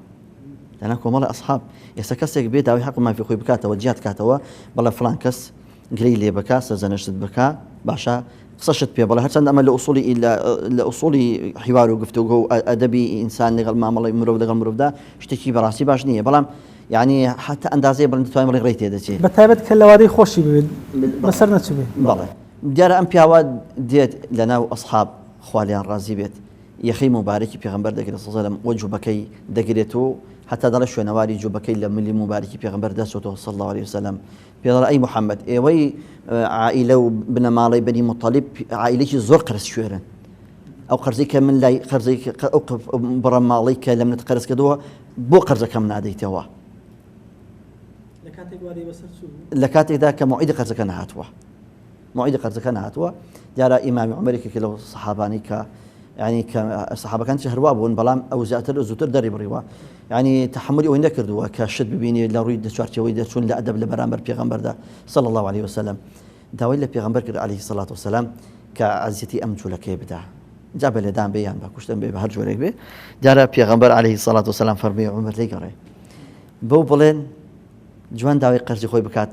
S2: لەناو کۆمەڵی ئەسحاب ئێستا کەسێک بێ داوای حەق و مافی خۆی بکاتەوە جیات کاتەوە بەڵێ فلان کەس گلەی لێ بکا سەرزەنشتت بکا باشە قسەشت پێ بڵێ هەرچەند ئەمە لە ئوسوڵی لە ئوسوڵی حیوار و گفتوگۆ و ئەدەبی ئینسان لەگەڵ مامەڵەی مرۆڤ لەگەڵ مرۆڤدا شتێکی بەڕاستی باش نییە بەڵام یعنی حتا ئەندازەیە بڵێن دەتوانین بڵێن ڕێی تێدەچێ
S1: بە تایبەت کە لەوادەی خۆشی ببێت بەسەر نەچووبێ.
S2: بەڵێ دیارە ئەم پیاوە دێت لەناو ئەسحاب خوا لێیان ڕازی بێت یەخەی موبارەکی پێغەمبەر دەگرێت صلی اللە علیه وسلم و جوبەکەی دەگرێت و حتا دەڵێ شوێنەواری جوبەکەی لە ملی موبارەکی پێغەمبەر دەچێتەوە صلی اللە علیه وسلم پێی دەڵێ ئەی محەممەد ئێوەی عائیلە و بنەماڵەی بەنی موتەلیب عائیلەکی زۆر قەرز کوێرن ئەو قەرزەی کە من لای قەرزەی ئەو بڕە ماڵەی کە لە منت قەرز کردووە بۆ قەرزەکەم نادەیتەوە لە کاتێکدا کە موعیدی قەرزەکە نەهاتووە موعیدی قەرزەکە نەهاتووە دیارە ئیمامی عومەر یەکێکە لەو سەحابانەی کە یعنی کە سەحابەکان چ هەروا بوون بەڵام ئەو زیاتر زووتر دەری بڕیوە یعنی تحملی ئەوەی نەکردووە کە شت ببینی لە ڕووی دەچوارچەوەی دەرچوون لە ئەدەب لە بەرامبەر پێغەمبەردا صلی الله علیه وسلم داوای لە پێغەمبەر کرد علیه الصلاة والسلام کە ئەزیەتی ئەم جوولەکەی بدا جا بە لێدان بێ یان بە کوشتن بێ بە هەر جۆرێک بێ دیارە پێغەمبەر علیه الصلاة والسلام فەرمی عومەر لێگەڕێ بەو بڵێن جوان داوای قەرزی خۆی بکات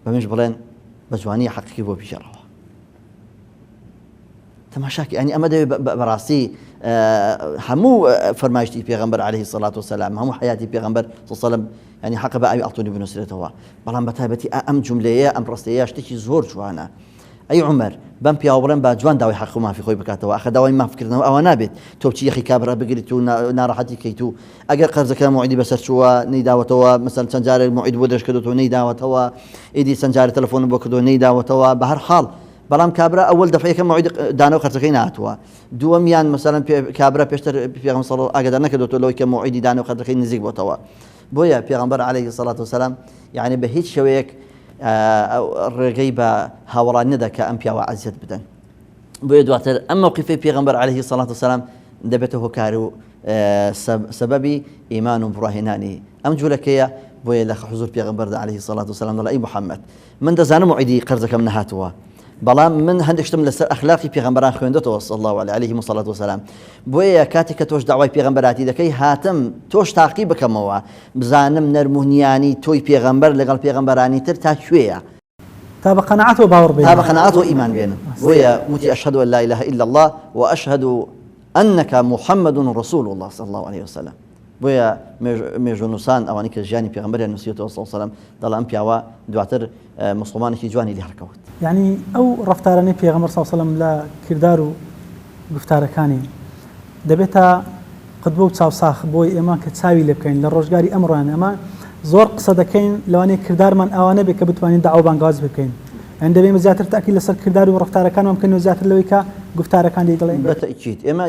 S2: بەمنش بڵێن بە جوانی حەقی بۆ بگێڕەوە تەماشاکی ئەنی ئەمە دەوێت بەڕاستی هەموو فەرمایشتی پێغەمبەر عەلەیهی سەڵات وسەلام هەموو حیاتی پێغەمبەر سەلم ینی حەقە بە ئاوی ئەڵتونی بنووسرێتەوە بەڵام بە تایبەتی ئەم جملەیە ئەم ڕستەیە شتێکی زۆر جوانە ئەی عومەر بەم پیاوە بڵێن با جوان داوای حەق و مافی خۆی بکاتەوە ئەخە داوای مافکردنەوە ئەوە نابێت تۆ بچی یەخی کابرا بگریت و ناڕەحەتی کەیت و ئەگەر قەرزەکە موعیدی بەسەر چووە نەیداوەتەوە مەسەن چەند جارێک موعید بۆ درێژ کردوەوە نەیداوەتەوە ئیدی چەند جارێک تەلەفۆنم بۆ کردووە نەیداوەتەوە بە هەر حاڵ بەڵام کابرا ئەوەل دەفعەکە موعید دانەوە قەرزەکەی نهاتووە دووەمیان مەسەلەن کابرا پێشتر پێغەمبەر صلی الله ئاگادار نەکردوەوە لەوەی کە موعیدی دانەوە قەرزەکەی نزیک بۆتەوە بۆیە پێغەمبەر عەلەیهی سەڵات وسەلام یعنی بە هیچ شێوەیەک ڕێگەی بە هاوەڵان نەدا کە ئەم پیاوە ئەزیەت بدەن بۆیە دواتر ئەم مەوقیفەی پێغەمبەر عەلەیهی سەڵات وسەلام دەبێتە هۆکار و سەبەبی ئیمان و بڕواهێنانی ئەم جوولەکەیە بۆیە لە حزور پێغەمبەردا عەلەیهی سەڵات وسەلام دەڵێ ئەی محەممەد من دەزانم موعیدی قەرزەکەم نەهاتووە بەڵام من هەندێک شتم لەسەر ئەخلاقی پێغەمبەران خوێندەتەوە صلی الله علیه و صلوات و سلام بۆیە کاتێک کە تۆش داوای پێغەمبەراتی دەکەی هاتم تۆش تاقی بکەمەوە بزانم نەرم و نیانی تۆی پێغەمبەر لەگەڵ پێغەمبەرانی تر تا کوێیە.
S1: تا بە قەناعەتەوە باوەڕ
S2: بێنن. تا بە قەناعەتەوە ئیمان بێنن. بۆیە وتی اشهد ان لا اله الا اللە و اشهد انک محمد رسول اللە صلی اللە علیه وسلم. بۆیە مێژوونووسان ئەوانەی کە ژیانی پێغەمبەریان نووسیوەتەوە صلی اللە علیه وسلم دەڵێن ئەم پیاوە دواتر موسڵمانێکی جوانی لێ هەڵکەوت.
S1: یەعنی ئەو ڕەفتارانەی پێغەمبەر صلی اللە علیه وسلم لە کردار و گوفتارەکانی دەبێتە قدوە و چاوساخ بۆی ئێمە کە چاوی لێ بکەین لە ڕۆژگاری ئەمڕۆیان ئەمە زۆر قسە دەکەین لەوانەیە کردارمان ئاوا نەبێت کە بتوانین دەعوە بانگەواز پێ بکەین یان دەبێ ئێمە زیاتر تەئکید لەسەر کردار و ڕەفتارەکانمان بکەین و زیاتر لەوەی کە گوفتارەکان دەی دەڵێین.
S2: بە تەئکید ئێمە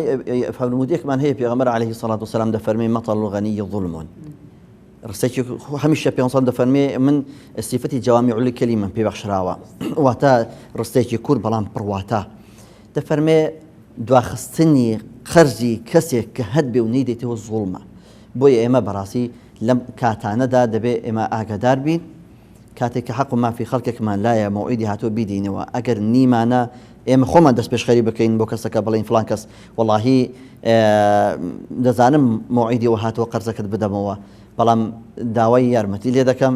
S2: فەرموودەیەکمان هەیە پێغەمبەر علیه الصلاة والسلام دەفەرمێ مطل الغنی ظلم ڕستێکی هەمیشە پێ دەفەرمێ من سیفەتی جوامع الکلمە پێ بەخشراوە واتە ڕستێکی کورت بەڵام پڕواتە دەفەرمێ دواخستنی قەرزی کەسێک کە هەت بێ و نەیدەیتەوە زوڵمە بۆیە ئێمە بەڕاستی لەم کاتانەدا دەبێ ئێمە ئاگادار بین کاتێک کە حەق و مافی خەڵکێکمان لایە مەوعیدی هاتووە بیدەینەوە ئەگەر نیمانە ئێمە خۆمان دەست پێشخەری بکەین بۆ کەسەکە بڵین فلان کەس وەڵاهی دەزانم مەوعیدی وە هاتووە قەرزەکەت بدەمەوە. بەڵام داوای یارمەتی لێ دەکەم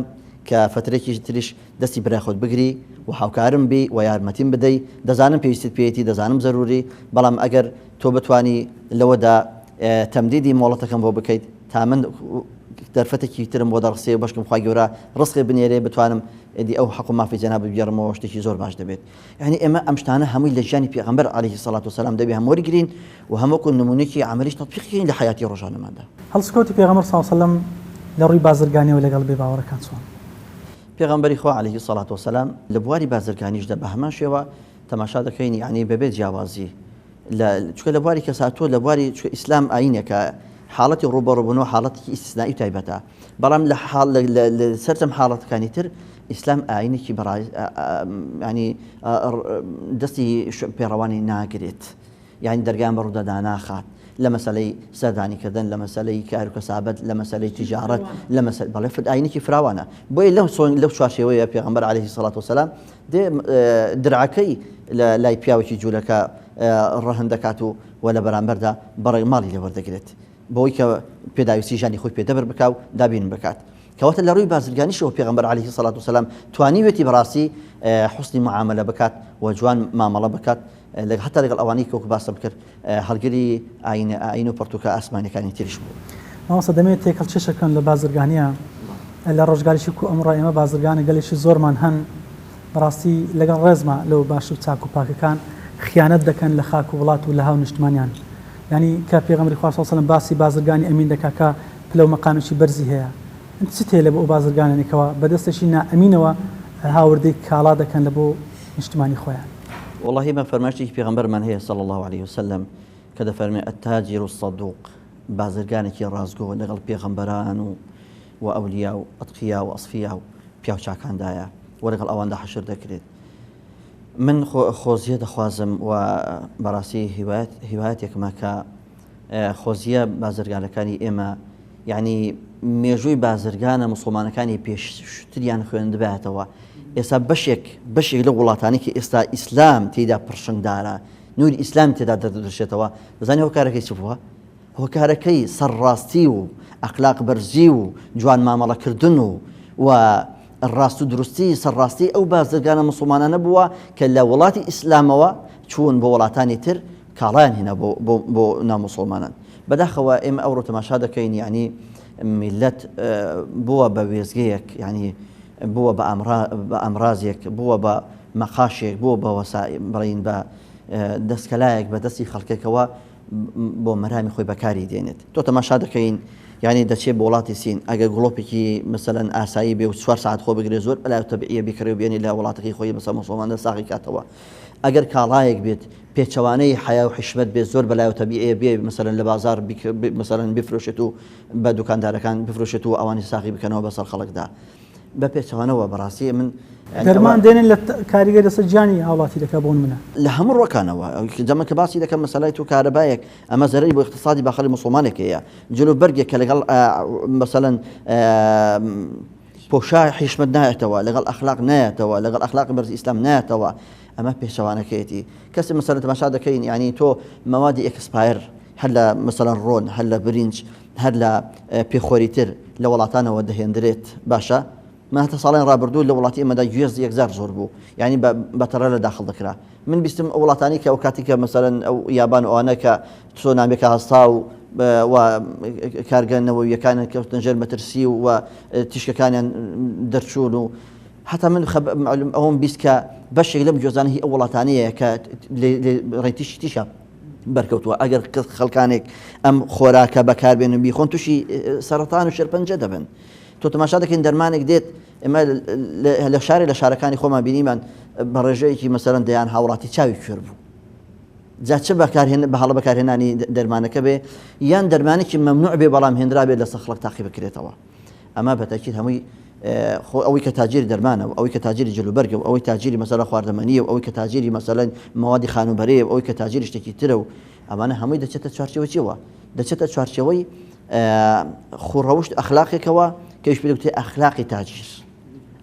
S2: کە فەترێکی تریش دەستی برای خۆت بگری و هاوکارم بی و یارمەتیم بدەی، دەزانم پێویستیت پێیەتی، دەزانم زەروری، بەڵام ئەگەر تۆ بتوانی لەوەدا تەمدیدی مۆڵەتەکەم بۆ بکەیت تا من دەرفەتێکی ترم بۆ دەڕسێ و بەشکم خوای گەورە ڕزقێ بنێرێ بتوانم ئیدی ئەو حەق و مافی جەنابت بگێڕمەوە شتێکی زۆر باش دەبێت. یانی ئێمە ئەم شتانە هەمووی لە ژیانی پێغەمبەر علیه الصلاة والسلام دەبێ هەم وەرگرین و هەم وەکو نموونەیەکی عەمەلیش تەتبیقی کەین لە حەیاتی ڕۆژانەماندا.
S1: هەڵسوکەوتی پێغەمبەر صلی اللە علیە وسلم لە ڕووی بازرگانیەوە لەگەڵ بێ باوەڕەکان چۆن؟
S2: پێغەمبەری خوا علیه الصلاة والسلام لە بواری بازرگانیشدا بە هەمان شێوە تەماشا دەکەین یانی بەبێ جیاوازی لە چونکە لە بواری کەسا تۆ لە بواری چونکە ئیسلام ئایینێکە حاڵەتی ڕووبەڕووبوونەوە حاڵەتێکی ئیستسنائی و تایبەتە بەڵام لە حاڵ لە سەرجەم حاڵەتەکانی تر ئیسلام ئایینێکی بەڕای ینی دەستی پێڕەوانی ناگرێت یانی دەرگایان بە ڕوودا داناخات لە مەسەلەی سەردانی کردن لە مەسەلەی کار و کەسابەت لە مەسەلەی تیجارەت لە مەسەل بەڵێ فرد ئاینێکی فراوانە بۆیە لەو سۆن لەو چوارچێوەیە پێغەمبەر عەلەیهی سەڵات وسەلام دێ درعەکەی لە لای پیاوێکی جوولەکە ڕەهن دەکات و و لە بەرامبەردا بەڕێ ماڵی لێ وەردەگرێت بەوەی کە پێداویستی ژیانی خۆی پێ دەبر بکا و دابین بکات کەواتە لە ڕووی بازرگانیشەوە پێغەمبەر عەلەیهی سەڵات وسەلام توانیوێتی بەڕاستی حوسنی معامەلە بکات و جوان مامەڵە بکات هەتا لەگەڵ ئەوانەی کە وەکو باسم کرد هەڵگری ئاینە ئاین و پەڕتووکە ئاسمانیەکانی تریش بوو.
S1: مامۆستا دەمەوێت تێکەڵ کێشە بکەم لە بازرگانیە لە ڕۆژگارێکی کو ئەمڕۆ ئێمە بازرگانە گەلێکی زۆرمان هەن بەڕاستی لەگەڵ ڕێزما لەو باش و چاک و پاکەکان خیانەت دەکەن لە خاک و وڵات و لە هاو نیشتمانیان یانی کە پێغەمبەری خوا صلی اللە علیە و سلم باسی بازرگانی ئەمین دەکا کە پلە و مەقامێکی بەرزی هەیە چ تێلە بۆ ئەو بازرگانانەی کەوا بە دەستێکی نائەمینەوە هاوردەی کاڵا دەکەن لە بۆ نیشتمانی خۆیان.
S2: وەڵاهی ئێمە فەرمایشتێکی پێغەمبەرمان هەیە صلی اللە علیه وسلم کە دەفەرمێ التاجر الصدوق بازرگانێکی ڕاستگۆ لەگەڵ پێغەمبەران و و ئەولیا و ئەتقیا و ئەصفیا و پیاوچاکاندایە و لەگەڵ ئەواندا حەشر دەکرێت. من خۆزیە دەخوازم و بەڕاستی هیوایەت هیوایەتێکمە کە خۆزیە بازرگانەکانی ئێمە یعنی مێژووی بازرگانە مسلمانەکانی پێشتریان خوێندباتەوە ئێستا بەشێک بەشێک لە وڵاتانی کە ئێستا ئیسلام تێدا پڕشنگدارە نوری ئیسلام تێدا دەردەشێتەوە دەزانی هۆکارەکەی چ بووە هۆکارەکەی سەرڕاستی و ئەخلاق بەرزی و جوان مامەڵەکردن و و ڕاست و دروستی سەرڕاستی ئەو بازرگانە موسڵمانانە بووە کە لە وڵاتی ئیسلامەوە چوون بۆ وڵاتانی تر کاڵایان هێنا بۆ بۆ بۆ ناموسڵمانان. بەداخەوە ئێمە ئەوڕۆ تەماشا دەکەین یانی میللەت بووە بە وێستگەیەک یانی بووە بە ئامرا بە ئامرازێک بووە بە مەقاشێک بووە بە وەسائ بڵێین بە دەستکەلایەک بە دەستی خەڵکێکەوە بۆ مەرامی خۆی بەکاری دێنێت تۆ تەماشا دەکەین یعنی دەچێت بۆ وڵاتی سین ئەگەر گڵۆپێکی مەسەلەن ئاسایی بێ و چوار ساعت خۆ بگرێ زۆر بەلای تەبیعیە بیکڕێ و بێنی لە وڵاتەکەی خۆی مەسە موسڵماندا ساغی کاتەوە ئەگەر کاڵایەک بێت پێچەوانەی حیا و حیشمەت بێت زۆر بەلای تەبیعیە بێ مەسەلەن لە بازار مەسەلەن بفرۆشێت و بە دوکاندارەکان بفرۆشێت و ئەوانی ساغی بکەنەوە بەسەر خەڵکدا بە پێچەوانەوە بەڕاستی من
S1: دەرمان دێنن لە کاریگەر لەسەر گیانی هاوڵاتی دەکا بۆ نمونە.
S2: لە هەموو ڕوەکانەوە جەمە کە باسی دەکەم مەسەلای تۆ کارەبایەک ئەمە زەرەری بۆ ئیقتسادی باخەڵی موسڵمانێک هەیە جل و بەرگێک کە لەگەڵ مەسەلەن پۆشا حیشمەت نایەتەوە لەگەڵ ئەخلاق نایەتەوە لەگەڵ ئەخلاقی بەرزی ئیسلام نایەتەوە ئەمە پێچەوانەکەیەتی کەسی مەسەلەن تەماشا دەکەین یعنی تۆ مەوادی expire هەر لە مەسەلەن ڕۆن هەر لە برنج هەر لە پێخۆری تر لە وڵاتانەوە دەهێندرێت باشە من هەتا ساڵانی ڕابردوو لە وڵاتی ئێمەدا گوێز یەکجار زۆر بوو یعنی بە تەڕە لە داخڵ دەکرا من بیستم ئەو وڵاتانی کە ئەو کاتی کە مەسەلەن ئەو یابان و ئەوانە کە تسۆنامێکە هەستا و و کارگە نەوەویەکانیان کەوتنە ژێر مەترسی و تیشکەکانیان دەرچوون و هەتا من ئەوم بیست کە بەشێک لەم گوێزانە هی ئەو وڵاتانەیە کە ڕێتیشی تیشە بەرکەوتووە ئەگەر خەڵکانێک ئەم خۆراکە بەکاربێن و بیخۆن تووشی سەرەتان و شێرپەنجە دەبن تۆ تەماشا دەکەین دەرمانێک دێت ئێمە لە شارێ لە شارەکانی خۆمان بینیمان بە ڕێژەیەکی مەسەرەن دەیان هاوڵاتی چاوی کوێر بوو جا چ بەکارهێن بە هەڵە بەکارهێنانی دەرمانەکە بێ یان دەرمانێکی مەمنوع بێ بەڵام هێنرا بێت لەسەر خەڵک تاقی بکرێتەوە ئەمە بە تاکید هەمووی خۆ ئەوەی کە تاجیری دەرمانە و ئەوەی کە تاجیری جلوبەرگە و ئەوەی تاجیری مەسەلە خواردەمەنیە و ئەوەی کە تاجیری مەسەلەن مەوادی خانووبەرەیە و ئەوەی کە تاجیری شتێکی ترە و ئەمانە هەمووی دەچێتە چوارچێوەی چیەوە؟ دەچێتە چوارچێوەی خوڕەوشت ئەخلاقێکەوە کە ئیش پێ دەگوترێ ئەخلاقی تاجیر.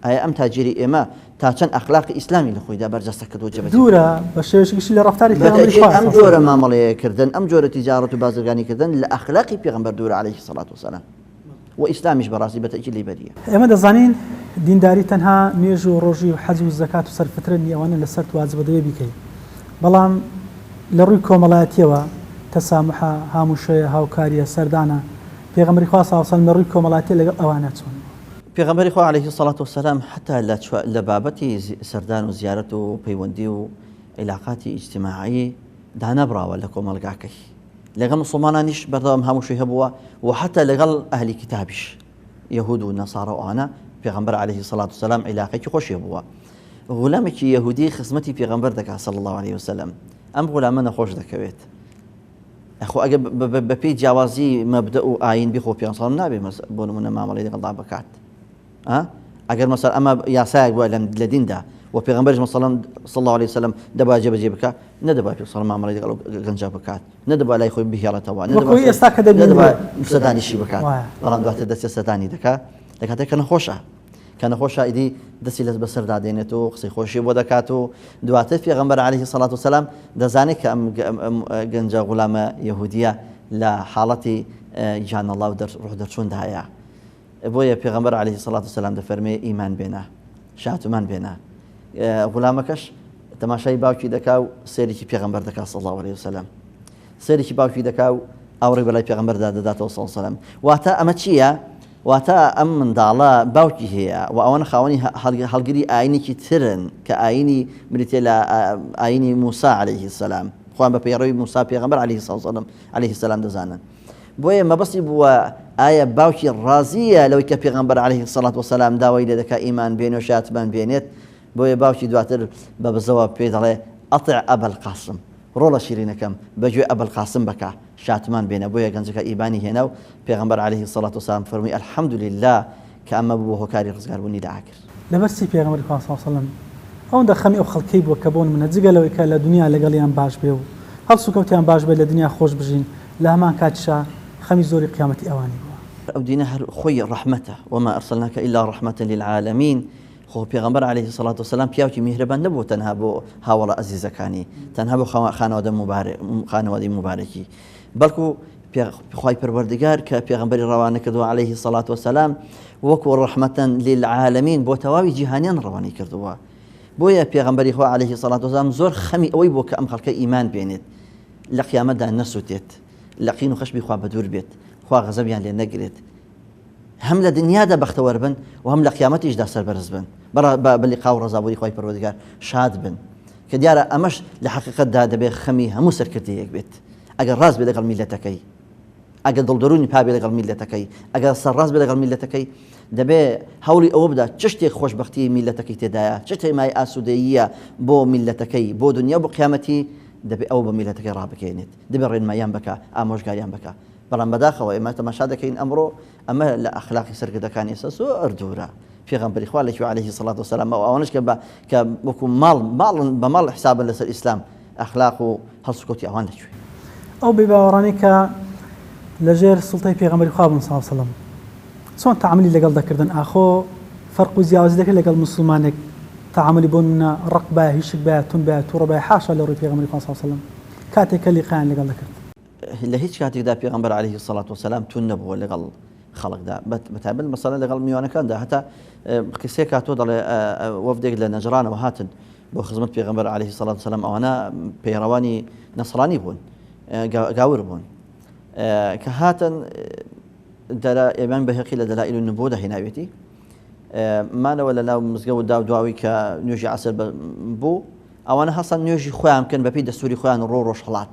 S2: ئایا ئەم تاجیری ئێمە تا چەند ئەخلاقی ئیسلامی لە خۆیدا بەرجەستە کردووە جێبەجێ
S1: دوورە بە شێوەیەکی گشتی لە ڕەفتاری پێغەمبەری
S2: خوا ئەم جۆرە مامەڵەیە کردن ئەم جۆرە تیجارەت و بازرگانی کردن لە ئەخلاقی پێغەمبەر دوورە عەلەیهی سەڵات وسەلام. و ئیسلامیش بەڕاستی بە تەئکید لێی بەرییە.
S1: ئێمە دەزانین دینداری تەنها نوێژ و ڕۆژی و حەج و زەکات و سەرفترە نیە ئەوانە لەسەرت واجبە دەبێ بیکەی بەڵام لە ڕووی کۆمەڵایەتیەوە تەساموحە، هاموشۆیە، هاوکاریە، سەردانە، پێغەمبەری خوا صلی اللە علیە وسلم لە ڕووی کۆمەڵایەتیە لەگەڵ ئەوانە چۆن بووە؟
S2: پێغەمبەری خوا علیە الصلوة والسلام حەتا لە لە بابەتی سەردان و زیارەت و پەیوەندی و عیلاقاتی ئیجتیماعی دانەبڕاوە لە کۆمەڵگاکەی لەگەڵ موسڵمانانیش بەردەوام هاموشۆی هەبووە و حەتا لەگەڵ ئەهلی کیتابیش یەهود و نەسارا و ئەوانە پێغەمبەر علیه الصلاة والسلام عیلاقێکی خۆشی هەبووە غولامێکی یەهودی خزمەتی پێغەمبەر دەکات صلی الله علیه وسلم ئەم غولامە نەخۆش دەکەوێت ئەخۆ ئەگە بەپێی جیاوازی مەبدە و ئاین بخۆ پێ ساڵ نابێ بۆ نمونە مامەڵی لەگەڵدا بکات ئەگەر مەسەر ئەمە یاسایەک بووە لە دیندا و پێغەمبەریش مەسەڵەن صلی الله علیه وسلم دەبا جێبەجێ بکا نەدەبا پێ سەڵ مامەڵەی لەگەڵ گەنجا بکات نەدەبا لای خۆی بهێڵێتەوە
S1: نەدەبا ئێستا کە دەبا
S2: سەدانیشی بکات بەڵام دواتر دەچێت سەدانی دەکات لە کاتێک کە نەخۆشە کە نەخۆشە ئیدی دەستی لەس بەسەردا دێنێت و قسەی خۆشی بۆ دەکات و دواتر پێغەمبەر علیه الصلاة والسلام دەزانێت کە ئەم گەنجە غولامە یەهودیە لە حاڵەتی گیانەڵا و ڕۆح دەرچووندایە بۆیە پێغەمبەر علیە الصلوة والسلام دەفەرمێ ئیمان بێنە شاتومان بێنە غولامەکەش تەماشای باوکی دەکا و سێرێکی پێغەمبەر دەکا صلی الله علیه وسلم سێرێکی باوکی دەکا و ئاوڕی بەلای پێغەمبەردا دەداتەوە صلی الله علیه وسلم واتە ئەمە چییە؟ واتە ئەم منداڵە باوکی هەیە و ئەوانە خاوەنی هەڵگری ئاینێکی ترن کە ئاینی بریتە لە ئاینی موسا علیه السلام خۆیان بە پەیڕەوی موسا پێغەمبەر علیه السلام علیه السلام دەزانن بۆیە مەبەستی بووە ئایا باوکی ڕازییە لەوەی کە پێغەمبەر علیه الصلوة والسلام داوای لێ دەکا ئیمان بێنێ و شایەتمان بێنێت، بۆیە باوکی دواتر بە بزەوە پێی دەڵێ اطع ابا القاسم، ڕۆڵە شیرینەکەم بە گوێ ابا القاسم بکە شاتمان بێنە، بۆیە گەنجەکە ئیمانی هێنا و پێغەمبەر علیه الصلوة والسلام فەرمووی الحمدللە کە ئەمە بووە هۆکاری ڕزگاربوونی لە ئاگر.
S1: لەبەر چی پێغەمبەری خوا صلی اللە علیە وسلم ئەوەندە خەمی ئەو خەڵکەی بووە کە بۆ نمونە جگە لەوەی کە لە دونیا لەگەڵیان باش بێ و هەڵسوکەوتیان باش بێت لە دونیا خۆش بژین لە هەمان کاتیشا خەمی زۆری قیامەتی ئەوانی بووە.
S2: ئەو دینە هەر خۆی ڕەحمەتە، وما ارسلناک الا رحمە للعالمین، خۆ پێغەمبەر علیە الصلوە والسلام پیاوێکی میهرەبان نەبووە تەنها بۆ هاوەڵە ئەزیزەکانی، تەنها بۆ خانەوادە خانەوادەی موبارەکی، بەڵکو خوای پەروەردگار کە پێغەمبەری ڕەوانە کردووە علیه الصلوة والسلام وەکو ڕەحمەتەن للعالمین بۆ تەواوی جیهانیان ڕەوانەی کردووە. بۆیە پێغەمبەری خوا علیه الصلوة والسلام زۆر خەمی ئەوەی بووە کە ئەم خەڵکە ئیمان بێنێت، لە قیامەتدا نەسوتێت، لە قین و خەشمی خوا بەدوور بێت، خوا غەزەبیان لێ نەگرێت، هەم لە دنیادا بەختەوەر بن و هەم لە قیامەتیشدا سەربەرز بن، بە لیقا و ڕەزابوونی خوای پەروەردگار شاد بن. کە دیارە ئەمەش لە حەقیقەتدا دەبێت خەمی هەموو سەرکردەیەک بێت، ئەگەر ڕاست بێت لەگەڵ میللەتەکەی، ئەگەر دڵ دەروونی پاک بێت لەگەڵ میللەتەکەی، ئەگەر سەرڕاست بێت لەگەڵ میللەتەکەی، دەبێ هەوڵی ئەوە بدات چ شتێک خۆشبەختیی میللەتەکەی تێدایە، چ شتێک مایەی ئاسوودەییە بۆ میللەتەکەی، بۆ دنیا و بۆ قیامەتی، دەبێ ئەوە بە میللەتەکەی ڕابگەیەنێت، دەبێ ڕێنماییان بکا، ئامۆژگاریان بکا. بەڵام بەداخەوە ئێمە تەماشا دەکەین ئەمڕۆ ئەمە لە ئەخلاقی سەرکردەکانی ئێستا زۆر دوورە. پێغەمبەری خوا لەکوێ عەلەیهی سەڵات وەسەلام ئەو ئەوانەش کە بە کە وەکو ماڵ ماڵن بە ماڵ حسابن لەسەر ئیسلام ئەخلاق و هەڵسوکەوتی ئەوان لەکوێ؟
S1: ئەو بێباوەڕانەی کە لەژێر سوڵتەی پێغەمبەری خوا بوون صلی اللە علیە وسلم چۆن تەعامولی لەگەڵ دەکردن ئاخۆ فەرق و جیاوازی دەکرد لەگەڵ موسڵمانێک تەعامولی بۆ نمونە ڕەق بایە هیشک بایە توند بایە توڕە بایە حاشا لە ڕووی پێغەمبەری خوا صلی اللە علیە وسلم کاتێک کە لیقایان لەگەڵ دەکرد.
S2: لە هیچ کاتێکدا پێغەمبەر علیه الصلاة والسلام توند نەبووە لەگەڵ خەڵکدا بەتایبەت مەسەلەن لەگەڵ میوانەکاندا هەتا قسەیەک هاتووە دەڵێ وەفدێک لە نەجرانەوە هاتن بۆ خزمەت پێغەمبەر علیه الصلاة والسلام ئەوانە پەیڕەوانی نەسرانی بوون گاور بوون کە هاتن دەرا ئێمان بەهقی لە دەلائل النبوة هێناوێتی مانەوە لە ناو مزگەوتدا و دواوی کە نوێژی عەسر بوو ئەوانە هەستان نوێژی خۆیان بکەن بەپێی دەستوری خۆیان ڕۆ ڕۆژهەڵات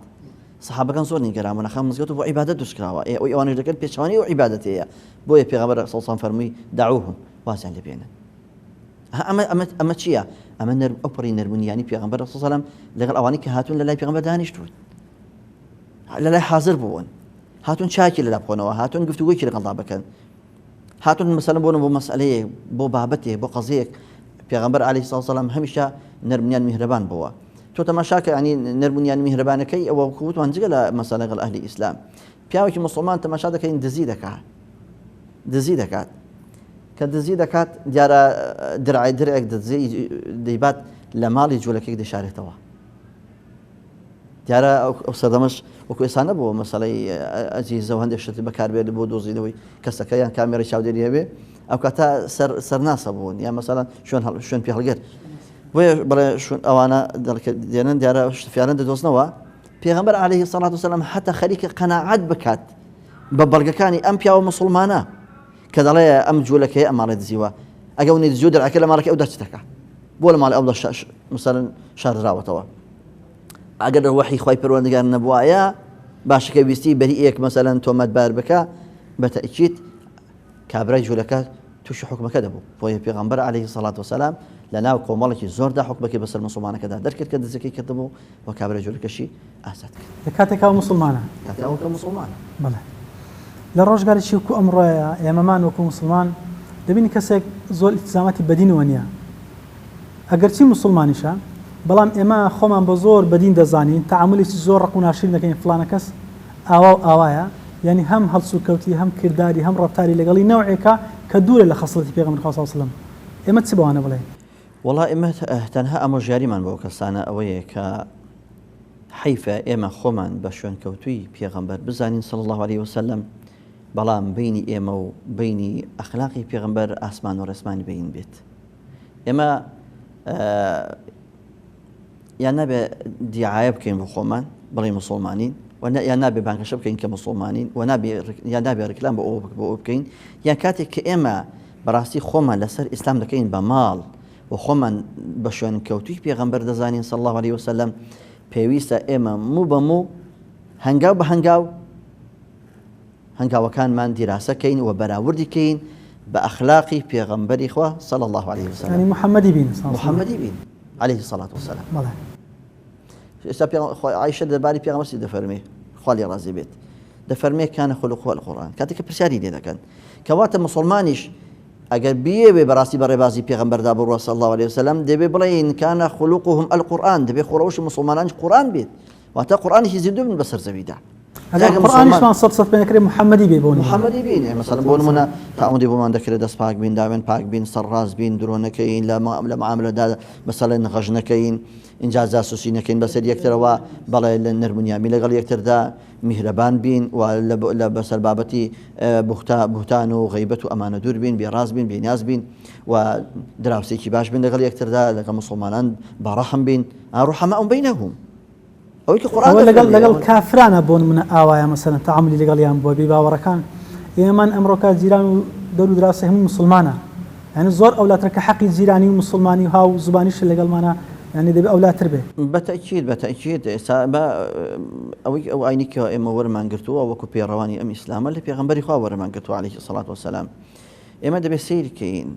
S2: سەحابەکان زۆر نیگەران بوون ئەخە مزگەوت بۆ عیبادەت دروست کراوە ئێ ئەوەی ئەوانیش دەکەن پێچەوانەی ئەو عیبادەتەیە بۆیە پێغەمبەر صلی الله علیه و فەرمووی دعوهم وازیان لێ بێنن ئەمە ئەمە ئەمە چییە ئەمە نەر ئەو پەڕی نەرمونیانی پێغەمبەر صلی الله علیه و سلم لەگەڵ ئەوانەی کە هاتوون لە لای پێغەمبەر دانیشتوون لە لای حاضر بوون هاتوون چاکی لەلا بخۆنەوە هاتوون گفتوگۆیەکی لەگەڵدا بکەن هاتوون مەسەلەن بۆ بۆ مەسئلەیەک بۆ بابەتێک بۆ قەزیەک پێغەمبەر علیه الصلاة والسلام هەمیشە نەرمنیان میهرەبان بووە تۆ تەماشاکە ینی نەرمونیان میهرەبانەکەی ئەوە وتمان جگە لە مەسەلە لەگەڵ ئەهلی ئیسلام پیاوێکی مسلمان تەماشا دەکەین دزی دەکات دزی دەکات کە دزی دەکات دیارە درعی درێک دزی دەیبات لە ماڵی جوولەکێک دەشارێتەوە. دیارە ئەو سەردەمەش وەکو ئێستا نەبووە مەسەلەی ئەجیزە و هەندێک شت بەکاربێت بۆ دۆزینەوەی کەسەکە یان کامێرەی چاودێری هەبێ ئەو کاتە سەر سەرناسە بوون یان مەسەلەن شوێن شوێن پێ هەڵگر بۆیە بڵێ شوێن ئەوانە دێنن دیارە شتفیانە دەدۆزنەوە پێغەمبەر عەلەیهی سەڵات وسەلام حتا خەریکە قەناعەت بکات بە بەڵگەکانی ئەم پیاوە مسلمانە کە دەڵێ ئەم جوولەکەی ئەم ماڵێ دزیوە ئەگە و نەیدزیوە دەرعەکە لە ماڵەکەی ئەو دەرچ دەکا بۆ لە ماڵی ئەودا مثلا شاردراوەتەوە ئەگەر وەحی خوای پەروەردگار نەبوایە باشەکە ویستی بەریئێک مەسەلەن تۆمەتبار بکە بە تەئکید کابرای جوولەکە تووشی حکومەکە دەبوو بۆیە پێغەمبەر عەلەیهی سەڵات وسەلام لە ناو کۆمەڵێکی زۆردا حکومەکەی بەسەر مسلمانەکەدا دەرکرد کە دزەکەی کردبوو و کابرای جوولەکەشی ئازاد کرد
S1: لە کاتێکا موسڵمانە
S2: کاتێ ئەو کە موسڵمانە.
S1: بەڵێ لە ڕۆژگارێکی وەکو ئەمڕۆیە ئێمەمان وەکو موسڵمان دەبینی کەسێک زۆر ئیلتیزاماتی بەدینەوە نییە ئەگەرچی موسڵمانیشە بەڵام ئێمە خۆمان بە زۆر بەدین دەزانین تەعامولێکی زۆر ڕەق و ناشرین دەکەین فڵانە کەس ئاوا و ئاوایە یانی هەم هەڵسوکەوتی هەم کرداری هەم ڕەفتاری لەگەڵی نەوعێکە کە دوورە لە خەسڵەتی پێغەمبەری خوا صلی اللە علیە وسلم ئێمە چ بەوانە بڵێین؟
S2: وەڵا ئێمە تەنها ئامۆژگاریمان بۆ ئەو کەسانە ئەوەیە کە حەیفە ئێمە خۆمان بە شوێنکەوتووی پێغەمبەر بزانین صلی اللە علیە وسلم بەڵام بینی ئێمە و بینی ئەخلاقی پێغەمبەر ئاسمان و ڕێسمانی بین بێت ئێمە یان نابێ دیعاە بکەین بۆ خۆمان بڵێ مسلمانین و یان نابێ بانگەشە بکەین کە مسلمانین و نابێ یان نابێ ڕیکلام بۆ ئەوە بۆ بکەین یان کاتێک کە ئێمە بەڕاستی خۆمان لەسەر ئیسلام دەکەین بە ماڵ و خۆمان بە شوێنکەوتووی پێغەمبەر دەزانین صلی اللە علیه وسلم پێویستە ئێمە موو بە موو هەنگاو بە هەنگاو هەنگاوەکانمان دیراسە کەین و بەراوردی کەین بە ئەخلاقی پێغەمبەری خوا صلی اللە علیه وسلم
S1: یعنی محمدی بین
S2: محمدی بین علیه الصلاة والسلام بەڵێ ئێستا عایشە دەرباری پێغەمبەر چی دەفەرمێ خوا لێ ڕازی بێت دەفەرمێ کانە خلقه القرآن کاتێک کە پرسیاری لێ دەکەن کەواتە مسلمانیش ئەگەر بیەوێ بەڕاستی بە ڕێبازی پێغەمبەردا بڕوا صلی الله علیه وسلم دەبێ بڵێین کانە خلقهم القرآن دەبێ خۆڕەوشی مسلمانانیش قورآن بێت واتە قورآنێکی زیندوو بن بەسەر زەویدا.
S1: ئەگەر قورئانیشمان سەد سەد پێ نەکرێ محەممەدی بێ بۆ نموونە.
S2: محەممەدی بین مەسەلەن بۆ نموونە تا ئەوەندەی بۆمان دەکرێت دەست پاک بین داوێن پاک بین سەر ڕاست بین درۆ نەکەین لە لە معاملەدا مەسەلەن غەش نەکەین ئینجا جاسوسی نەکەین بەسەر یەکترەوە بەڵێ لە نەرمونیامی لەگەڵ یەکتردا میهرەبان بین و لە بەسەر بابەتی بوختا بوهتان و غەیبەت و ئەمانە دوور بین بێڕاز بین بێنیاز بین و دراوسێکی باش بین لەگەڵ یەکتردا لەگەڵ مسلمانان بەڕەحم بین ڕحماء بینهم
S1: ئەوەی کە قورئان ئەوە لەگەڵ لەگەڵ کافرانە بۆ نمونە ئاوایە مەسەلەن تەعامولی لەگەڵیان بووە بێ باوەڕەکان ئێمەمان ئەمڕۆکە جیران و دەور و دراوسێ هەموو موسڵمانە یعنی زۆر ئەولاترە کە حەقی جیرانی و موسڵمانی و هاو زبانیش لەگەڵمانە یعنی دەبێ ئەولاتر بێ.
S2: بە تەئکید بە تەئکید ئێستا بە ئەوەی ئەو ئاینی کە ئێمە وەرمان گرتووە وەکو پێڕەوانی ئەم ئیسلامە لە پێغەمبەری خوا وەرمان گرتووە عەلەیهی سەڵات وەسەلام ئێمە دەبێ سەیر کەین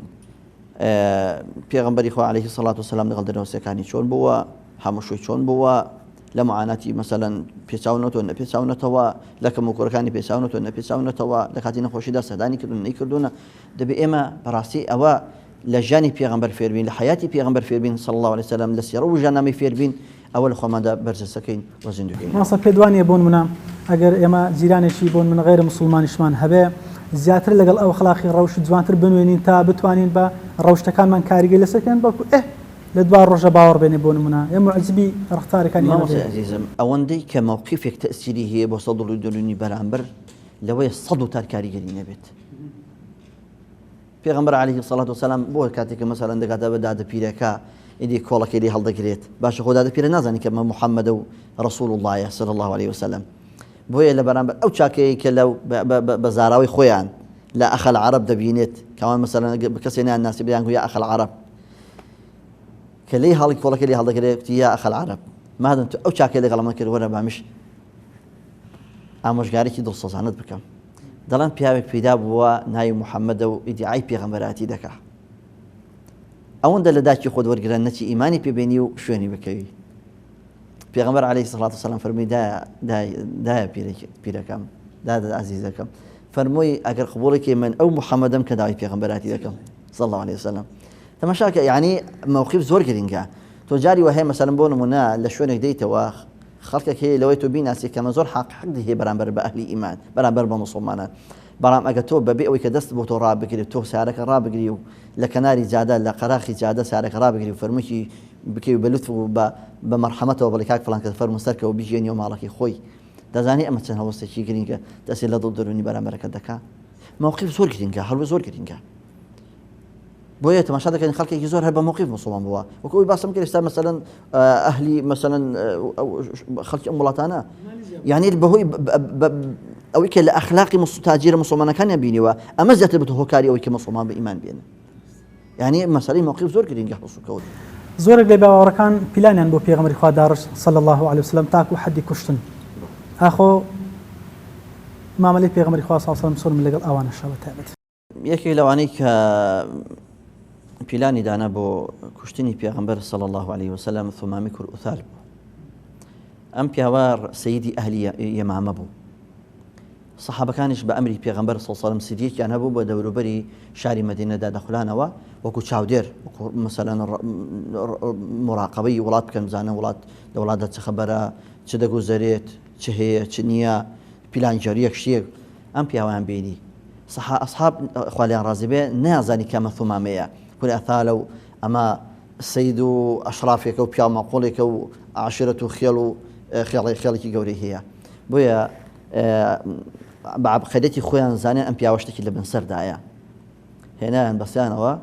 S2: پێغەمبەری خوا عەلەیهی سەڵات وسەلام لەگەڵ دراوسێکانی چۆن بووە هەمووشوی چۆن بووە لە معاناتی مەسەلەن پێچاونەتەوە نەپێچاونەتەوە لە کەم و کوڕەکانی پێچاونەتەوە نەپێچاونەتەوە لە کاتی نەخۆشیدا سەردانی کردون نەیکردوونە دەبێ ئێمە بەڕاستی ئەوە لە ژیانی پێغەمبەر فێربین لە حیاتی پێغەمبەر فێربین صلی الله علیه وسلم لە سیڕە و ژیاننامەی فێربین ئەوە لە خۆماندا بەرجەستەکەین و زیندووکەین.
S1: مامۆستا پێت وانیە بۆ نمونە ئەگەر ئێمە جیرانێکی بۆ نمونە غەیرە موسڵمانیشمان هەبێ زیاتر لەگەڵ ئەو ئەخلاقی ڕەوشت جوانتر بنوێنین تا بتوانین بە ڕەوشتەکانمان کاریگەری لەسەر بکەین بەڵکو ئێ لە دوا ڕۆژە باوەڕ بێنێ بۆ نمونە ئێ موعجبی ڕەفتارەکانی ئێمە
S2: مامۆستای بێ. ئەزیزم ئەوەندەی کە مەوقیفێک تەئسیری هەیە بۆ سەر دڵ و دەروونی بەرامبەر لەوەیە سەد وتار کاریگەری نەبێت. پێغەمبەر علیە الصلوة والسلام بۆ کاتێک کە مەسەلەن دەگاتە بە دادە پیرەکە ئیدی کۆڵەکەی لێ هەڵدەگرێت باشە خۆ دادە پیرە نازانی کە مە محەممەدە و ڕسول اللهە صلی الله علیه وسلم بۆیە لە بەرامبەر ئەو چاکەیە کە لە بە زاراوی خۆیان لە ئەخەل عرب دەبینێت کەوان مەسەلەن کەسێ نان ناسی بیان گویا ئەخەل عرب کە لێی هەڵی کۆڵەکە لێ هەڵدەگرێت یا ئەخەل عرب مادەم تو ئەو چاکەی لەگەڵ من کرد وەرە بامیش ئامۆژگاریی دڵسۆزانەت بکەم دەڵێن پیاوێک پەیدا بووە ناوی محەممەدە و ئیدیعای پێغەمبەراتی دەکا ئەوەندە لە داکی خۆت وەرگرە نەچی ئیمانی پێبێنی و شوێنی بکەوی پێغەمبەر عەلەیهی سڵات وسلام فەرمووی دایە پیرەکەم دادە ئازیزەکەم فەرمووی ئەگەر قبوڵێکی من ئەو محەممەدەم کە داوای پێغەمبەراتی دەکەم صلی الله عليه وسلم تەماشاکە یعنی موقف زۆر گرنگە تۆ جاری وە هەیە مەسەلەن بۆ نمونە لە شوێنێک دێیتەوە. خەڵکێک هەیە لەوەی تۆ بیناسی کەمە زۆر حەق حەقی هەیە بەرامبەر بە ئەهلی ئیمان بەرامبەر بە موسڵمانان بەڵام ئەگە تۆ بەبێ ئەوەی کە دەست بۆ تۆ ڕابگری تۆ سارەکە ڕابگری و لە کەناری جادە لە قەراخی جادە سارەکە ڕابگری و فەرمووی بکەی و بە لوتف و بە بە مەرحەمەتەوە بڵێ کاک فڵان کەس فەرموو سەرکەوە بیگەیەنیەوە ماڵەکەی خۆی دەزانی ئەمە چەند هەڵوەستێکی گرینگە دەستی لە دڵ دەروونی بەرامبەرەکە دەکا مەوقیف زۆر گرینگە هەڵوێست زۆر گرینگە بۆیە تەماشا دەکەین خەڵکێکی زۆر هەر بە مەوقیف موسڵمان بووە وەکو ئەوی باسم کرد ئێستا مەسەلەن ئەهلی مەسەلەن خەڵکی ئەم وڵاتانە یعنی بەهۆی ئەوەی کە لە ئەخلاقی تاجیرە مسلمانەکانیان بینیوە ئەمە زیاتر بێتە هۆکاری ئەوەی کە مسلمان بە ئیمان بێنن یعنی مەسەلەی مەوقیف زۆر گرنگە هەڵسوکەوت.
S1: زۆرێک لە باوەڕەکان پیلانیان بۆ پێغەمبەری خوا داڕشت صلی اللە علیە وسلم تاکو حەدی کوشتن ئاخۆ مامەلەی پێغەمبەری خوا صلی اللە علیە وسلم چۆن بوو لەگەڵ ئەوانەشا بە تایبەتی؟
S2: یەکێک لەوانەی کە پیلانی دانا بۆ کوشتنی پێغەمبەر صلی اللە علیه وسلم ثمامی کوڕ ئوثال بوو ئەم پیاوە سەیدی ئەهلی یەمامە بوو سەحابەکانیش بە ئەمری پێغەمبەر صلی اللە علیه وسلم سریەکیان هەبوو بە دەوروبەری شاری مەدینەدا دەخولانەوە وەکو چاودێر وەکو مەسەلەن مراقبەی وڵات بکەن بزانن وڵات لە وڵاتدا چ خەبەرە چ دەگوزەرێت چ هەیە چ نییە پیلانگێڕیەک شتێک ئەم پیاوەیان بینی سەحا ئەسحاب خوا لێیان ڕازی بێ نەیانزانی کە ئەمە ثومامەیە کوری ئەثالە و ئەمە سەید و ئەشرافێکە و پیاو ماقوڵێکە و عەشیرەت و خێڵ و خێڵی خێڵێکی گەورەی هەیە بۆیە بە عەبقەریەتی خۆیان زانیان ئەم پیاوە شتێکی لە بن سەردایە هێنایان بەسیانەوە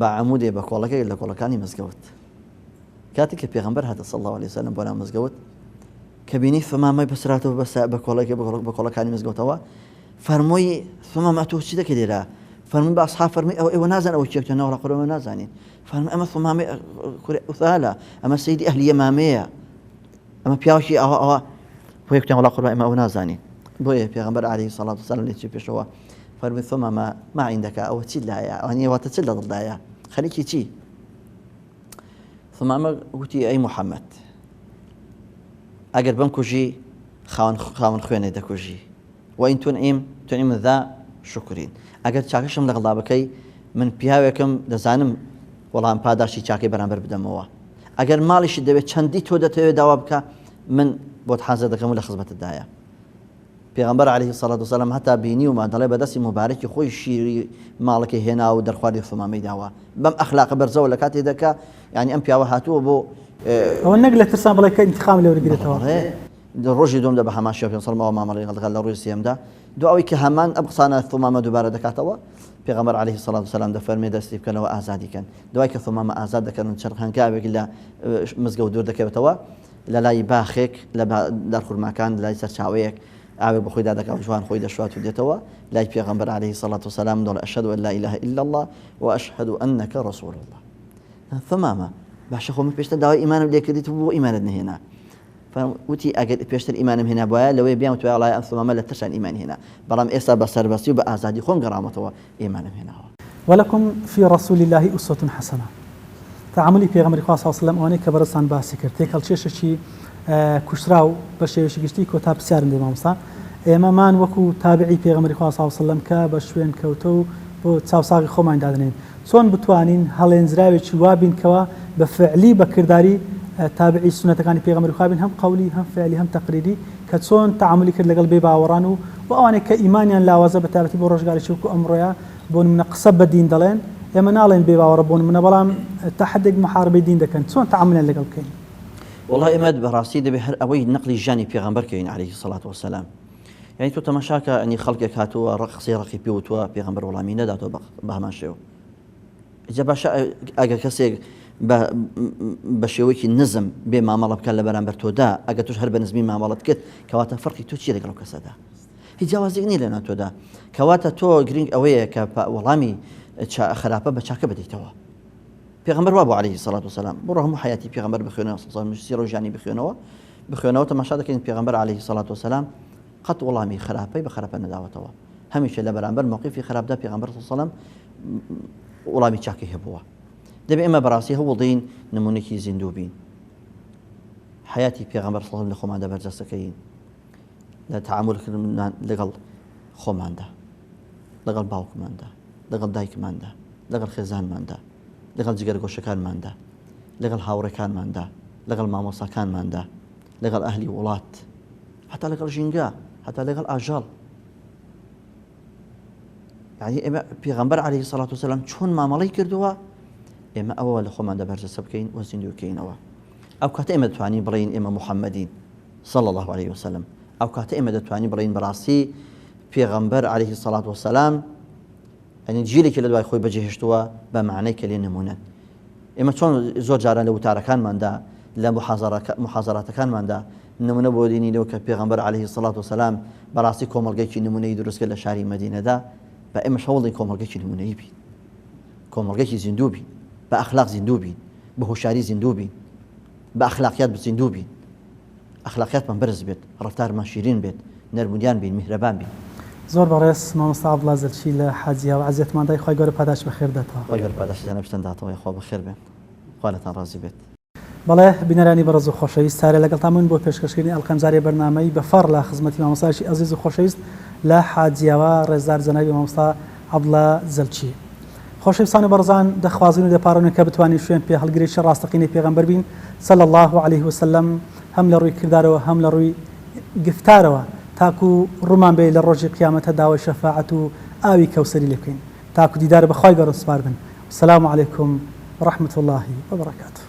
S2: بە عەمودێ بە کۆڵەکەی لە کۆڵەکانی مزگەوت کاتێک کە پێغەمبەر هاتە صلی الله علیه وسلم بۆ ناو مزگەوت کە بینی ثمامەی بەسراتەوە بەسە بە کۆڵێکی بە کۆڵەکانی مزگەوتەوە فەرمووی ثمامە تۆ چی دەکەی لێرە فەرمووی بە ئەصحاب فەرمووی ئەوە ئێوە نازان ئەوە کێ نەوەڵا قورئان نازانین فەرمووی ئەمە ثمامەی کوڕی ئوثالە ئەمە سەیدی ئەهلی یەمامەیە ئەمە پیاوێکی ئەوە ئەوە بۆیە کوتیان وەڵا قوربان ئێمە ئەوە نازانین بۆیە پێغەمبەر عەلەیهی سەڵات وسەلام لێ چی پێشەوە فەرمووی ثمامە ما عندك ئەوە چی لایە ئەوانیە واتە چ لە دڵدایە خەریکی چی ثمامە گوتی ئەی محەممەد ئەگەر بم کوژی خاوەن خاوەن خوێنێ دەکوژی وإن تنعم تنعم ذا شكر ئەگەر چاکەشم لەگەڵدا بکەی من پیاوێکم دەزانم وەڵام پاداشتی چاکەی بەرامبەر بدەمەوە ئەگەر ماڵیشت دەوێت چەندی تۆ دەتەوێت داوا بکە من بۆت حازر دەکەم و لە خزمەتتدایە پێغەمبەر علیه الصلاة والسلام هەتا بینیومە دەڵێ بە دەستی موبارەکی خۆی شیری ماڵەکەی هێنا و دەرخواردی ثمامەی داوە بەم ئەخلاقە بەرزەوە لە کاتێ دەکا یعنی ئەم پیاوە هاتووە بۆ
S1: ئەوە نەک لە ترسان بڵێ کە ئینتقام لێ وەرگرێتەوە.
S2: لە ڕۆژی دووەمدا بە هەمان شێوە پێ سەڵمەوە مامەڵەی لەگەڵ دەکات لە ڕۆژی سێیەمدا دو ئەوەی کە هەمان ئەم قسانە ثمامە دووبارە دەکاتەوە پێغەمبەر علیه الصلاة والسلام دەفەرمێ دەستی بکەنەوە ئازادی کەن دوای کە ثمامە ئازاد دەکەن و چەند هەنگاوێک لە مزگەوت دوور دەکەوێتەوە لە لای باخێک لە دارخورماکان لای سەرچاوەیەک ئاوێک بە خۆیدا دەکات و جوان خۆی دەشوات و دێتەوە لای پێغەمبەر علیه الصلاة والسلام دەڵێ ئەشهد ان لا اله الا الله واشهد انك رسول الله ثمامە باشە خۆ من پێشتر داوای ئیمانم لێکردیت و بۆ ئیمانت نەهێنا وتی ئەگەر پێشتر ئیمانم هێنابوایە لەوەیە بیان وتوایە وەڵای ئەم ثمامە لە ترسان ئیمانی هێنا بەڵام ئێستا بە سەربەستی و بە ئازادی خۆم گەڕاومەتەوە ئیمانم هێناوە.
S1: ولکم فی رسول اللە اسوە حسنە تەعامولی پێغەمبەری خوا صلی اللە علیە وسلم ئەوانەی کە بەڕێزتان باسی کرد تێکهەڵکێشێکی کوشتراو بە شێوەیەکی گشتی کۆتا پرسیارم دێ مامۆستا ئێمەمان وەکو تابعی پێغەمبەری خوا صلی اللە علیە وسلم کە بە شوێن کەوتە و بۆ چاوساغی خۆمان دادەنێین چۆن بتوانین هەڵێنجراوێکی وا بین کەوا بە فعلی بە کرداری تابعی سوننەتەکانی پێغەمبەری خوا بین هەم قەولی هەم فعلی هەم تەقریری کە چۆن تەعامولی کرد لەگەڵ بێ باوەڕان و و ئەوانەی کە ئیمانیان لاوازە بە تایبەتی بۆ ڕۆژگارێکی وەکو ئەمڕۆیە بۆ نمونە قسە بە دین دەڵێن ئێمە ناڵێن بێ باوەڕە بۆ نمونە بەڵام تا حدێک محاربەی دین دەکەن چۆن تەعامولیان لەگەڵ بکەین؟
S2: وەڵا ئێمە بەڕاستی دەبێ هەر ئەوەی نەقلی ژیانی پێغەمبەر کەین علیه الصلاة والسلام یعنی تۆ تەماشاکە ئەنی خەڵکێک هاتووە ڕق قسەی ڕقی پێ وتووە پێغەمبەر وەڵامی نەداتەوە بە هەمان شێوە جا باشە ئەگەر کەسێک بە شێوەیەکی نزم بێ مامەڵە بکات لە بەرامبەر تۆدا ئەگەر تۆش هەر بە نزمی مامەڵەت کرد کەواتە فەرقی تۆ چییە لەگەڵ ئەو کەسەدا هیچ جیاوازێک نییە لەناو تۆدا کەواتە تۆ گرنگ ئەوەیە کە وەڵامی خراپە بە چاکە بدەیتەوە پێغەمبەر وا بوو عەلەیهی سەڵات وسەلام بڕۆ هەموو حەیاتی پێغەمبەر بخوێنەوە سیرە و ژیانی بخوێنەوە بخوێنەوە تەماشا دەکەین پێغەمبەر عەلەیهی سەڵات وسەلام قەت وەڵامی خراپەی بە خراپە نەداوەتەوە هەمیشە لە بەرامبەر مەوقیفی خراپدا پێغەمبەر صلی الله علیه و سلم وەڵامی چاکەی هەبووە دەبێ ئێمە بەڕاستی هەوڵدەین نمونێکی زیندوو بین حیاتی پێغەمبەر صلی الله لە خۆماندا بەرجەستەکەین لە تەعامولکردنمان لەگەڵ خۆماندا لەگەڵ باوکماندا لەگەڵ دایکماندا لەگەڵ خێزانماندا لەگەڵ جگەرگۆشەکانماندا لەگەڵ هاوڕێکانماندا لەگەڵ مامۆساکانماندا. لەگەڵ ئەهلی وڵات هەتا لەگەڵ ژینگە هەتا لەگەڵ ئاژەڵ یعنی ئێمە پێغەمبەر عەلەیهی سەڵات وسەلام چۆن مامەڵەی کردووە ئێمە ئەوە لە خۆماندا بەرجەستە بکەین و زیندوو بکەینەوە ئەو کاتە ئێمە دەتوانین بڵێین ئێمە محەممەدین صلی الله عليه وسلم ئەو کاتە ئێمە دەتوانین بڵێین بەڕاستی پێغەمبەر عەلەیهی سەڵات وسەلام ئەنی جیلێکی لە دوای خۆی بەجێهێشتووە بە معنای کە لێ نمونەن ئێمە چۆن زۆر جاران لە وتارەکانماندا لە محازەراتەکانماندا نمونە بۆ دێنینەوە کە پێغەمبەر علیه الصلوة والسلام بەڕاستی کۆمەڵگەیەکی نمونەیی دروست کرد لە شاری مەدینەدا با ئێمەش هەوڵدەین کۆمەڵگەیەکی نمونەیی بین کۆمەڵگەیەکی زیندوو بین بە ئەخلاق زیندوو بین بە هۆشیاری زیندوو بین بە ئەخلاقیات زیندوو بین ئەخلاقیاتمان بەرز بێت ڕەفتارمان شیرین بێت نەرمونیان بین میهرەبان بین.
S1: زۆر بەڕێز مامۆستا عەبدوڵا زەلچی لە حاجیاوە عەزیەتمان دای خوای گەورە پاداشت بەخێر داتەوە.
S2: خوای گەورە پاداشتی جەنابیشتان داتەوە یاخوا بەخێر بێن خوا لێتان ڕازی بێت.
S1: بەڵێ بینەرانی بەڕێز و خۆشەویست سارە لەگەڵتان بووین بۆ پێشکەشکردنی ئەڵقەی ئەمجارەی بەرنامەی بەفەڕ لە خزمەتی مامۆستایەکی ئەزیز و خۆشەویست لە حاجیاوە ڕێزدار جەنابی مامۆستا عەبدوڵا زەلچی. خۆشەویستان و بەڕێزان دەخوازین و دەپاڕێنین کە بتوانین شوێن پێ هەڵگرێکی ڕاستەقینەی پێغەمبەر بین صلی اللە علیه وسلم هەم لە ڕووی کردارەوە هەم لە ڕووی گفتارەوە تاکو ڕوومان بێ لە ڕۆژی قیامەتە داوای شەفاعەت و ئاوی کەوسەری لێ بکەین تاکو دیدار بە خوای گەورە سپاردن والسلام علیکم ورحمة اللە وبرکاته.